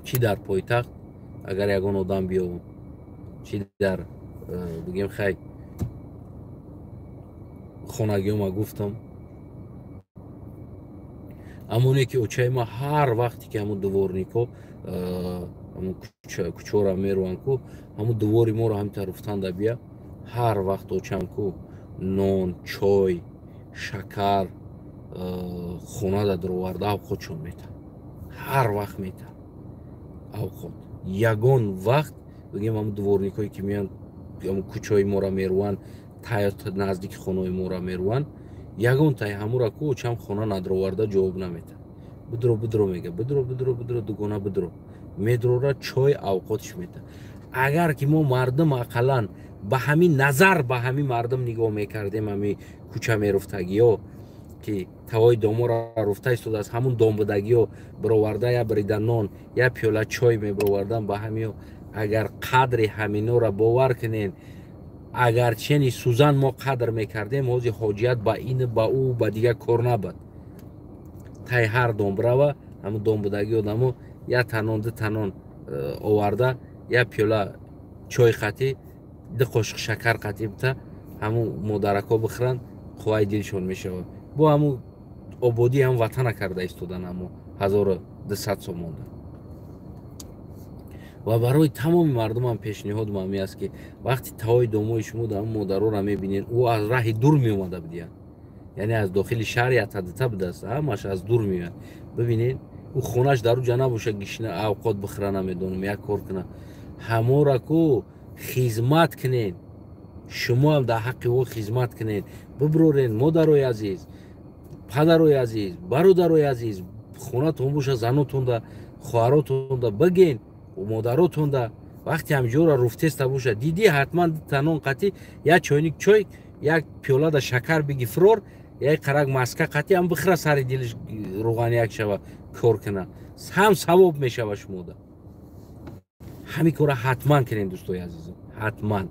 чӣ дар пойтахт агар ягон одам биёвам, чӣ дар бигем хай хонагиёма гуфтам, амоне ки очаи ма ҳар вақте ки ҳамун дворникҳо ҳамун кӯчора мерӯанд ку, ҳамун двори моро ҳамин руфтанда бия, ҳар вақт очам ку нон, чой, шакар хонада дуроварда авқотшон мета, ҳар вақт мета авқот. Ягон вақт бигем ҳамун дворникҳое ки меянд ҳамун кӯчаҳои моро мерӯанд, наздики хонаҳои моро мерӯанд, ягон тай ҳамура ку очам хона надроварда ҷавоб намета. Бидро, бидро мега, бидро, бидро, бидро, дугона бидро. Медрора чой авқотш мета. Агар ки мо мардум ақаллан ба ҳамин назар, ба ҳамин мардум нигоҳ мекардем, ҳамин кӯча меруфтагиё ки тавои домора руфта истодааст, ҳамун домбудагиё бироварда я бирида нон, я пиёла чой мебировардан ба ҳамиё, агар қадри ҳаминора бовар кунен, агар чени сӯзан мо қадр мекардем, ҳози ҳоҷият ба ин, ба ӯ, ба дигар кор набад. Тай ҳар дом бирава, ҳамун домбудаги одамо я танон, ду танон оварда, я пиёла чой қатӣ, ду қошиқ шакар қатӣ бита, ҳамун модаракҳо бихӯранд, қувваи дилшон мешавад. Бо ҳамун ободӣ ҳам ватана карда истодан ҳамо 1200 сомонда. Ва барои тамоми мардумам пешниҳодам ҳамин аст, ки вақти тавои домои шумо дар модароро мебинед, ӯ аз раҳи дур меомада будиянд, яъне аз дохили шаҳр ятадита будааст, ҳамаш аз дур меояд. Бибинед, ӯ хонаш дар уҷа набоша, гишна авқот бихӯра, намедонам, як кор куна, ҳамора ку хизмат кунед, шумо ҳам дар ҳаққи ӯ хизмат кунед. Бибирорен модарои азиз, падарои азиз, бародарои азиз, хонатон боша, занотонда, хоҳаротонда биген, модаротонда, вақте ҳамҷора руфтеста боша, дидӣ ҳатман танон қатӣ як чойник чой, як пиёлада шакар биги фирор, як қарак маска қатӣ ҳам бихӯра, сари дилиш рӯғанияк шава, кор куна, ҳам савоб мешава шумода. Ҳамин кора ҳатман кунем, дӯстои азизам, ҳатман.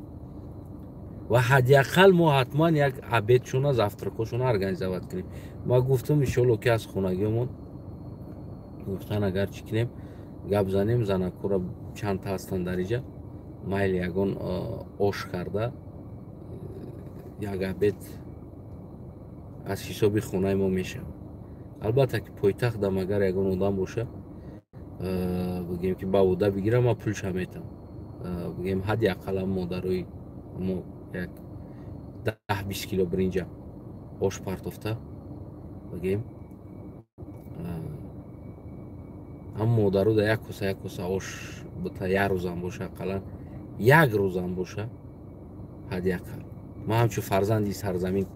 Ва ҳадди ақал мо ҳатман як обедшона, завтракошона организовать кунем. Ма гуфтам, иншоалло ки аз хонагиёмон гуфтан, агар чӣ кунем, гап занем, занакора чандта ҳастанд дар иҷа, майли ягон ош карда як обед аз ҳисоби хонаи мо мешавад. Албатта ки пойтахтам агар ягон одам боша, бигем ки ба вуда бигирам, ман пулша метам. Бигем ҳадди ақалам модарои мо як 10-20 кило биринҷа ош партофта, бигем ҳам модаро да як коса, як коса ош бита, як рӯзам боша, ақаллан як рӯзам боша, ҳадди ақал. Ман ҳамчун фарзанди сарзамин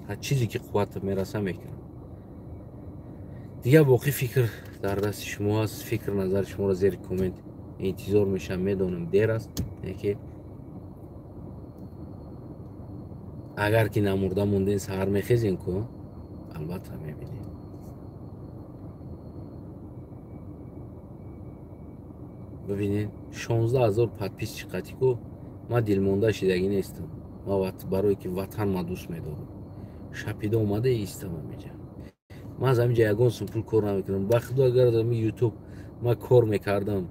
ҳар чизе ки қувватам мераса мекунам. Дигар боқӣ фикр дар дасти шумо аст. Фикр назари шуморо зери коммент интизор мешавам. Медонам дер аст, лекин агар ки намурда монден, саҳар мехезем ку, албатта мебинем. Бибинед, 16 000 подписчик қатӣ ку, ман дилмонда шидагӣ нестам. Ман барое ки ватан ма дӯст медорам, шапида омада истам ҳамиҷа. Ман аз ҳамиҷа ягон сум пул кор намекунам. Ба худо, агар аз ҳамин ютуб ман кор мекардам,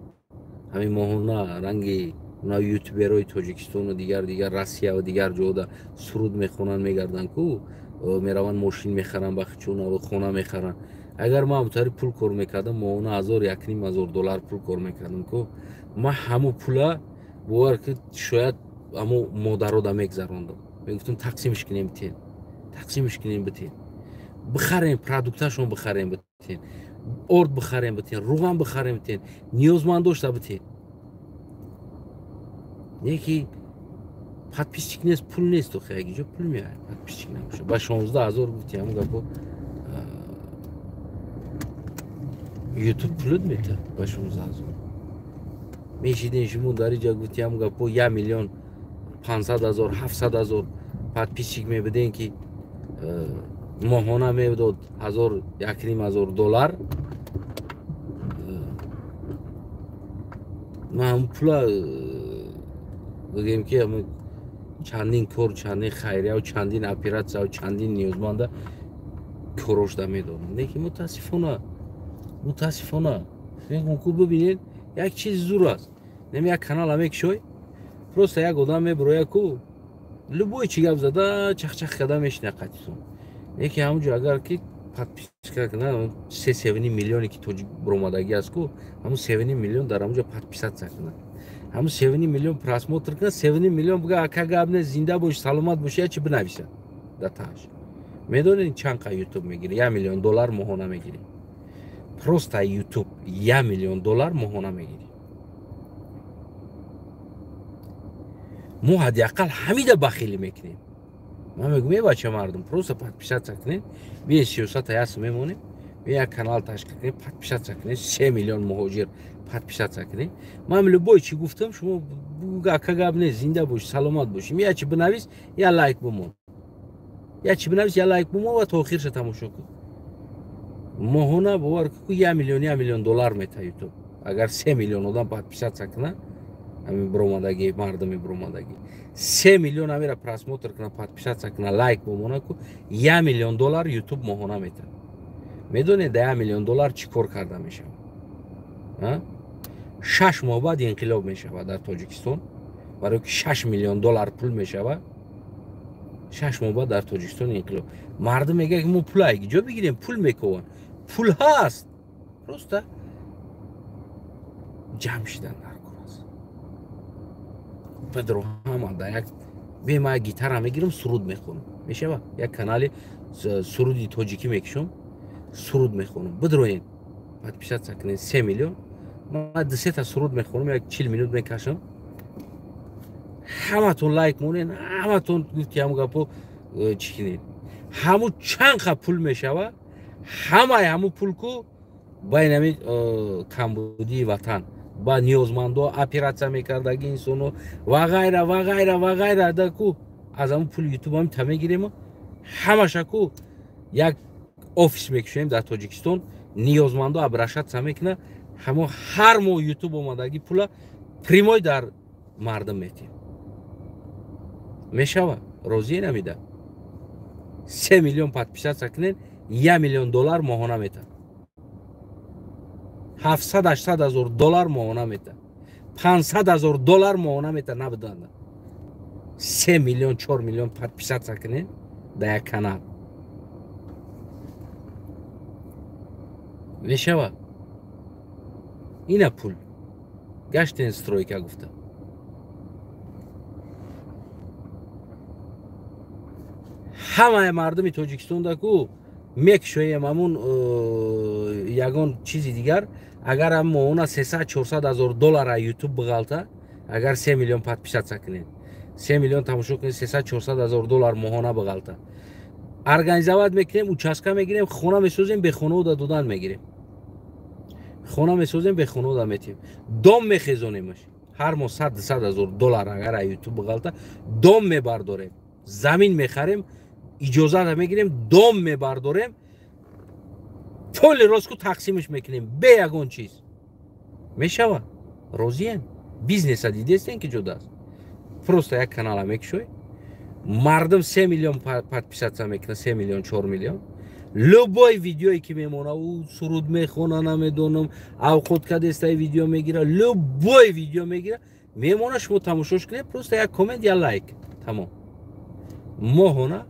ҳамин моҳона ранги на ютуберои Тоҷикистону дигар дигар Россия ва дигар ҷода суруд мехонанд, мегарданд ку, мераванд мошин мехаранд, бахчуна хона мехаранд. Агар ман ҳамтари пул кор мекардам, моҳона 1000, 1500 доллар пул кор мекардам ку, ман ҳамун пула, бовар ки, шояд ҳамун модарода мегзарондам. Мегуфтам, тақсимш кунем, битен, тақсимш кунем, битен, бихарем, продукташон бихарем, битен, орд бихарем, битен, рӯған бихарем, битен, ниёзманд дошта битен. Не ки подписчик нест, пул нест, охи ягиҷо пул меояд, подписчик набоша. Ба 16 000 гуфти ҳамун гапо, ютуб пулут метад ба 16 000. Мешиден шумо дар иҷа, гуфти ҳамун гапо, 1 500 000, 700 000 подписчик мебуден, ки моҳона медод 1000, 1500 доллар. Ман ҳамун пула бигем ки чандин кор, чандин хайрияву чандин оператсияву чандин ниёзманда корошда медонам. Лекин мутаассифона, мутаассифона ку бибинед, як чиз зур аст. Нем як канала мекушой, просто як одам мебуроя ку любой чи гап зада чахчах карда мешина қатитон. Лекин ҳамунҷо агар ки подписка кунад, 3,5 миллионе ки тоҷик буромадагӣ аст ку, ҳамун 3,5 миллион дар ҳамунҷо подписаться кунад, ҳамун 3,5 миллион просмотр кунад, 3,5 миллион буга ака гап не, зинда бош, саломат бош, я чи бинависад дар тааш. Медонед чанд қа ютуб мегирӣ? 1 миллион доллар моҳона мегирӣ. Просто ютуб 1 миллион доллар моҳона мегирӣ. Мо ҳадди ақал ҳамида бахилӣ мекунем. Ман мегӯм, е бача мардум, просто подписаться кунед, бие сиёсата яс мемонем, бие як канал ташкил кунед, подписаться кунед, 3 миллион муҳоҷир подписаться кунед. Ман любой чи гуфтам, шумо ака гап не, зинда бош, саломат бош. Я чи бинавис, я лайк бимон. Я чи бинавис, я лайк бимон ва то охирша тамошо кун. Моҳона бовар ку 1 миллион, 1 миллион доллар мета ютуб. Агар 3 миллион одам подписаться кунад, ҳамин буромадагӣ, мардуми буромадагӣ 3 миллион ҳамира просмотр кунад, подписаться кунад, лайк бимона ку 1 миллион доллар ютуб моҳона метавад. Медонед да 1 миллион доллар чӣ кор карда мешавад? 6 моҳ баъд инқилоб мешавад дар Тоҷикистон, барои ки 6 миллион доллар пул мешавад. 6 моҳ баъд дар Тоҷикистон инқилоб. Мардум мегӯяд ки мо пул ҷо бигирем, пул мекованд. Пул ҳаст, просто ҷамъ шидан дар кор аст. Педро ҳама да як бе ма гитара мегирам, суруд мехонам. Мешава? Як канали суруди тоҷикӣ мекушам, суруд мехонам. Бидроен, подписаться кунед, 3 миллион. Ма 2-3 та суруд мехонам, як 40 минут мекашам. Ҳаматон лайк монед, ҳаматон гуфти ҳамун гапо чӣ кунед. Ҳамун чанд қа пул мешава, ҳамаи ҳамун пул ку байни ҳамин камбудии ватан, ба ниёзмандо, оператсия мекардаги инсоно ва ғайра ва ғайра ва ғайра да ку аз ҳамун пули ютуб ҳам та мегирем, ҳамаша ку як офис мекушоем дар Тоҷикистон, ниёзмандо обращаться мекунад, ҳамо ҳар моҳ ютуб омадаги пула прямой дар мардум метиҳем. Мешава? Розие намида? 3 миллион подписаться кунед, 1 миллион доллар моҳона метавад. 700-800 ҳазор доллар моҳона метавад. 500 ҳазор доллар моҳона метавад. Набуданда 3 миллион, 4 миллион подписаться кунед дар як канал. Мешава? Ина пул. Гаштен стройка гуфта. Ҳамаи мардуми Тоҷикистонда ку мекушоем ҳамун ягон чизи дигар, агар ҳам моҳона 300-400 ҳазор доллар ютуб биғалта, агар 3 миллион подписаться кунед, 3 миллион тамошо кунед, 300-400 ҳазор доллар моҳона биғалта. Организовать мекунем, участка мегирем, хона месозем, бехонаода додан мегирем. Хона месозем, бехонаода метиҳем. Дом мехезонемаш. Ҳар моҳ 100-200 ҳазор доллар агар ютуб биғалта, дом мебардорем, замин мехарем, иҷозата мегирем, дом мебардорем, пули рост ку тақсимаш мекунем, бе ягон чиз. Мешава? Розием? Бизнеса дидестен ки ҷудааст. Просто як канала мекушой, мардум 3 миллион подписаться мекунад, 3 миллион, 4 миллион. Любой видеое ки мемона, ӯ суруд мехона, намедонам, авқот кадестай видео мегира, любой видео мегира, мемона, шумо тамошош кунед, просто як коммент, як лайк, тамом. Моҳона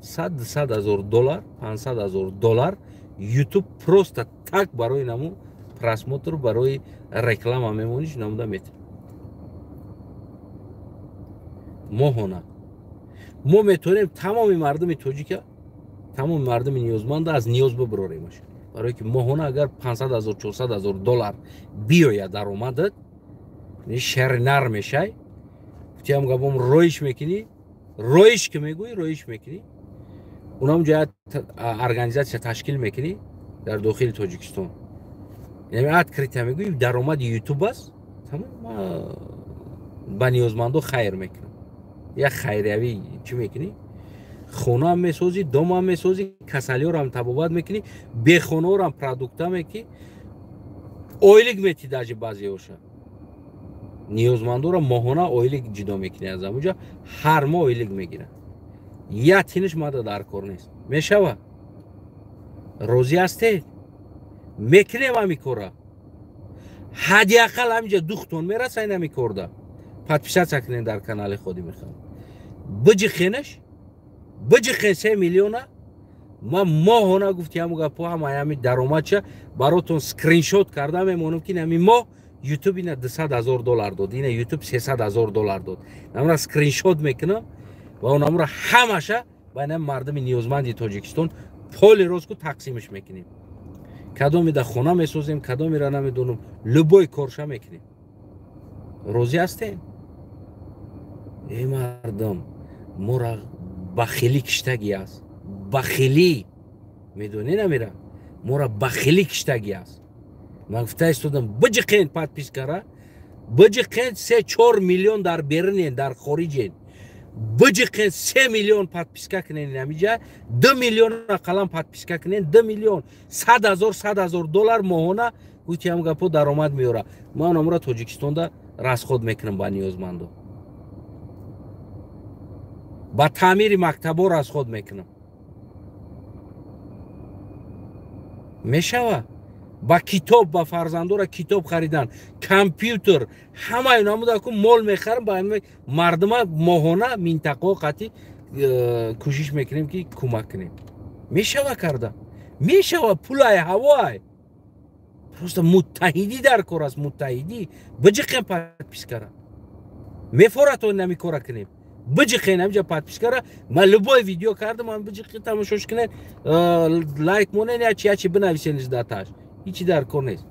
100-200 ҳазор доллар, 500 ҳазор доллар ютуб просто так барои наму просмотр, барои реклама мемониш намуда метавад. Моҳона мо метавонем тамоми мардуми тоҷика, тамоми мардуми ниёзманда аз ниёз бибароремаш. Барое ки моҳона агар 500 ҳазор, 400 ҳазор доллар биёяд даромадат, шер нар мешай, тиам гапом роиш мекунӣ, роиш ки мегӯӣ, роиш мекунӣ, унам ҷоя организатсия ташкил мекунӣ дар дохили Тоҷикистон. Яъне открыто мегӯӣ, даромади ютуб аст, тамом, ба ниёзмандо хайр мекунам. Як хайриявӣ чӣ мекунӣ? Хонаам месозӣ, домам месозӣ, касалиёрам табобат мекунӣ, бехонаорам продукта мекунӣ, ойлик метӣ даже баъзеҳоша. Ниёзмандора моҳона ойлик ҷудо мекунӣ аз амуҷа, ҳар моҳ ойлик мегирад. Я тиниш мада дар кор нест. Мешава? Розӣ ҳастед? Мекунем ҳами кора. Ҳадди ақал ҳамиҷа духтон мераса ин ҳами корда. Подписаться кунед дар канали Ходими Халқ. Биҷиқенаш, биҷиқен 3 миллиона. Ман моҳона гуфти ҳаму гапҳо ҳама ҳами даромадша баротон скриншот карда мемонам, ки ҳами моҳ YouTube ина 200 000 доллар дод, ина YouTube 300 000 доллар дод. Намра скриншот мекунам ва онамро ҳамаша ба ина мардуми ниёзманди Тоҷикистон поли ростку тақсимш мекунем. Кадомида хона месозем, кадомира намедонам, любой корша мекунем. Розӣ ҳастем? Эй мардум, мора бахилӣ киштагӣ аст. Бахилӣ медонӣ намира? Мора бахилӣ киштагӣ аст. Ман гуфта истодам, биҷиқен подпискара, биҷиқен 3-4 миллион дар берунен, дар хориҷен. Биҷиқен 3 миллион подписка кунен ҳамиҷа, 2 миллион ақаллан подписка кунен, 2 миллион, 100 000, 100 000 доллар моҳона гуфти ҳам гапо даромад меёра. Ман онамро Тоҷикистонда расход мекунам ба ниёзмандо. Ба таъмири мактабҳо расход мекунам. Мешава? Ба китоб, ба фарзандора китоб харидан, компютер, ҳамаи намуда ку мол мехарам, ба мардума моҳона минтақаҳо қатӣ кӯшиш мекунем ки кӯмак кунем. Мешава карда? Мешава, пулай ҳавоай. Просто муттаҳидӣ дар кор аст, муттаҳидӣ. Биҷиқем подпискара. Мефоратон нами кора кунем. Биҷиқен ҳамҷа подпискара. Ман любой видео кардам, ман биҷиқен тамошош кунен, лайк монен, ячи ячи бинависениш даташ. Ҳичи дар кор нест.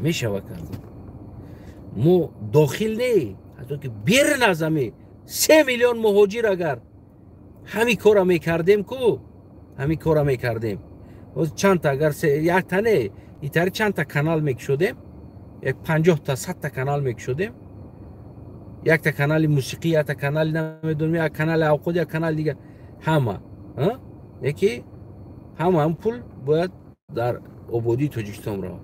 Мешава карда. Мо дохил не, ҳатто ки берун аз ҳами 3 миллион муҳоҷир агар ҳами кора мекардем ку, ҳами кора мекардем. Чандта агар якта не, итари чандта канал мекушодем, як 50 та 100 та канал мекушодем. Якта канали мусиқӣ, якта канали намедонам, як канали авқот, як канали дигар. Ҳама, яки ҳама ҳам пул бояд дар ободии Тоҷикистон равад.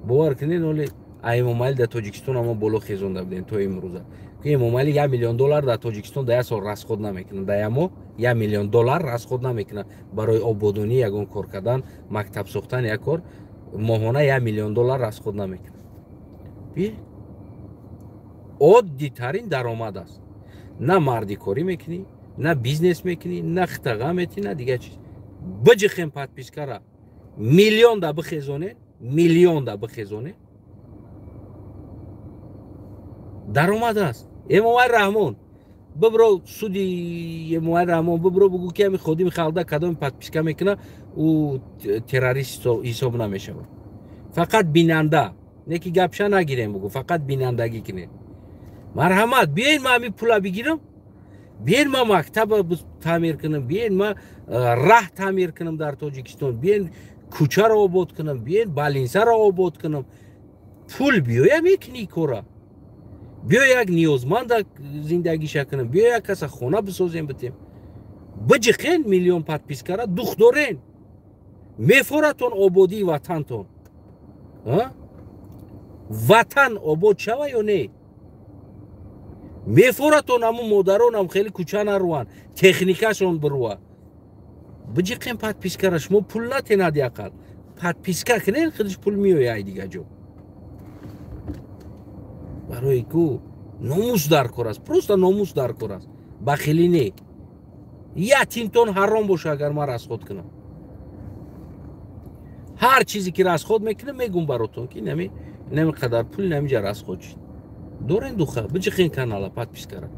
Бовар кунед, оли Эмомалӣ дар Тоҷикистон ҳама боло хезонда будем то имрӯза. Ки Эмомалӣ 1 миллион доллар дар Тоҷикистон дар як сол расход намекунад. Дар як моҳ 1 миллион доллар расход намекунад барои ободонӣ, ягон кор кардан, мактаб сохтан, як кор моҳона 1 миллион доллар расход намекунад. Оддитарин даромад аст. На мардикорӣ мекунӣ, на бизнес мекунӣ, на хитаға метӣ, на дигар чиз. Биҷиқем подпискара миллион да бихезоне, миллион да бихезоне. Даромад аст. Эмомалӣ Раҳмон бибро суди Эмомалӣ Раҳмон бибро бугӯ ки ҳами Ходими Халқ кадоми подписка мекуна, ӯ террорист ҳисоб намешавад. Фақат бинанда, не ки гапша нагирем бугӯ, фақат бинандагӣ кунед. Марҳамат, биёед ман ҳами пула бигирам, биёед ман мактаба таъмир кунам, биёед ман раҳ таъмир кунам дар Тоҷикистон, биёед кӯчаро обод кунам, биёед балинсаро обод кунам. Пул биёя мекунӣ кора. Биё як ниёзманда зиндагиша кунам, биё як каса хона бисозем битем. Биҷиқен миллион подпискара, дух дорен. Мефоратон ободии ватантон. Ватан обод шава ё не? Мефоратон ҳамун модаронам хеле кӯча наруанд, техникашон бируа. Биҷиқен подпискара, шумо пул натен ҳадди ақал. Подписка кунен, худаш пул меояд ай дигар ҷо. Барои ку номус дар кор аст, просто номус дар кор аст. Бахилӣ не. Я тинтон ҳаром боша агар ман расход кунам. Ҳар чизе ки расход мекунам, мегум баротон ки нами қадар пул намиҷа расход шид. Дорен духа, биҷиқен канала, подпискара.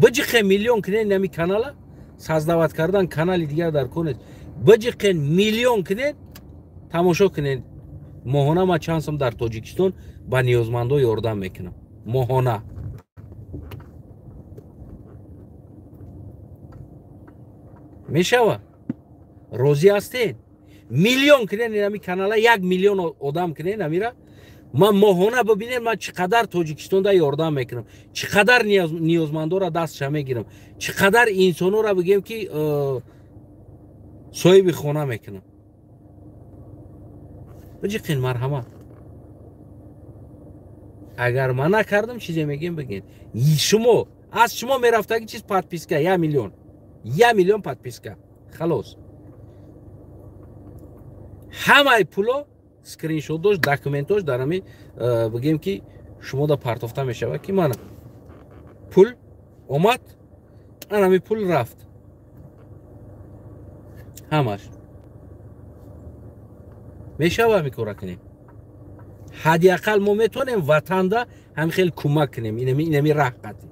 Биҷиқен миллион кунен нами канала, создават кардан канали дигар дар кор нест. Биҷиқен миллион кунен, тамошо кунен. Моҳона ман чанд сом дар Тоҷикистон ба ниёзмандо ёрдам мекунам. Моҳона. Мешава? Розӣ ҳастед? Миллион кунен нами канала, 1 миллион одам кунен амира. Ман моҳона бибинем ман чӣ қадар Тоҷикистонда ёрдам мекунам, чӣ қадар ниёзмандора дастша мегирам, чӣ қадар инсонора бигем ки соҳиби хона мекунам. Биҷиқин, марҳамат. Агар ман накардам, чизе мегем, бигед. Шумо аз шумо мерафтаги чиз подписка 1 миллион. 1 миллион подписка. Халос. Ҳамаи пуло скриншот дошт, документош дар ҳами бигем ки шумо да партофта мешавад ки мана пул омад, анами пул рафт. Ҳамаш. Мешава ҳами кора кунем. Ҳадди ақал мо метавонем ватанда ҳам хел кӯмак кунем, инами раҳ қатӣ.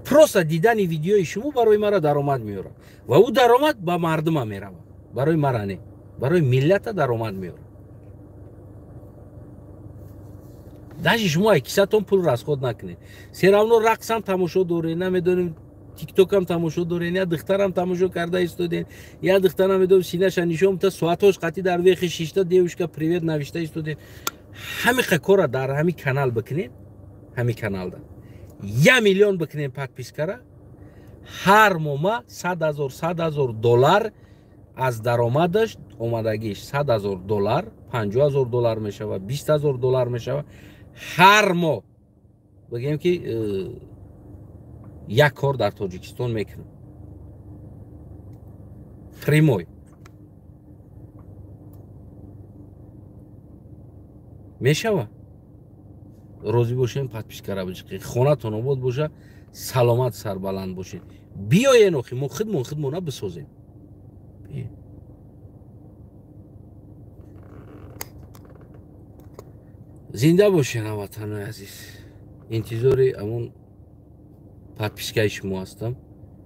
Просто дидани видеои шумо барои мара даромад меорад ва ӯ даромад ба мардума меравад. Барои мара не, барои миллата даромад меорад. Даже шумо ай кисатон пул расход накунед. Все равно рақсам тамошо доред, намедонем тиктокам тамошо доред, я духтарам тамошо карда истодед, я духтар намедонем синаша нишон та соатҳош қатӣ дар вехи шишта девушка привет навишта истодед. Ҳамиқа кора дар ҳами канал бикунед, ҳами каналда 1 миллион бикунем подпискара, ҳар моҳ 100 000 доллар аз даромадаш омадагиш 100 000 доллар, 50 000 доллар мешавад, 20 000 доллар мешавад ҳар моҳ. Бигем ки як кор дар Тоҷикистон мекунам. Прямой. Мешава? Розӣ бошем, подпискара биҷиқед. Хонатон обод боша, саломат сарбаланд бошед. Биёен охи мо худмон худмона бисозем. Зинда бошед, ҳамватанои азиз. Интизори ҳамон подпискаи шумо ҳастам.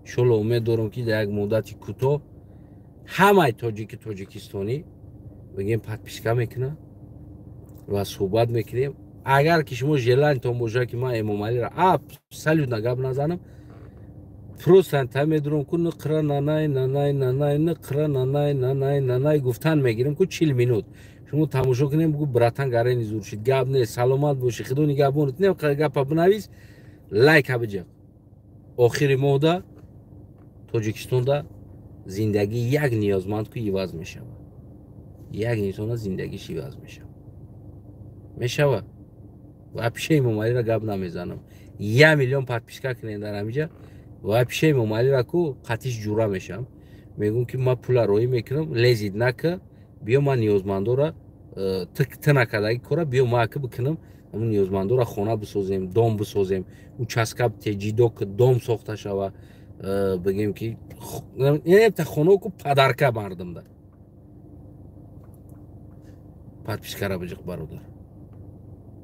Иншолло умед дорам ки дар як муддати кӯтоҳ ҳамаи тоҷики тоҷикистонӣ бигем подписка мекунад ва суҳбат мекунем. Агар ки шумо желаниятон бошад ки ман Эмомалиро абсолютно гап назанам, просто та медурам ку нуқра нанай нанай нанай нуқра нанай нанай нанай гуфтан мегирем ку 40 минут. Шумо тамошо кунем, бугу братан гарени зур шид, гап не, саломат бошӣ, худо нигаҳбонат. Не гапа бинавис, лайка биҷиқ. Охири моҳда Тоҷикистонда зиндагӣ як ниёзманд ку иваз мешавад. Як инсона зиндагиш иваз мешавад. Мешавад. Вообще Эмомалиро гап намезанам. 1 миллион подписка кунед дар ҳамиҷа, вообще Эмомалиро ку қатиш ҷура мешавам. Мегӯм ки ман пула роӣ мекунам, лезид нака, биё ман ниёзмандора ту накардаги кора биё ман ака бикунам, ҳамун ниёзмандора хона бисозем, дом бисозем, участка теҷидо дом сохта шава, бигем ки та хона ку падарка мардумда. Подпискара биҷиқ, бародар.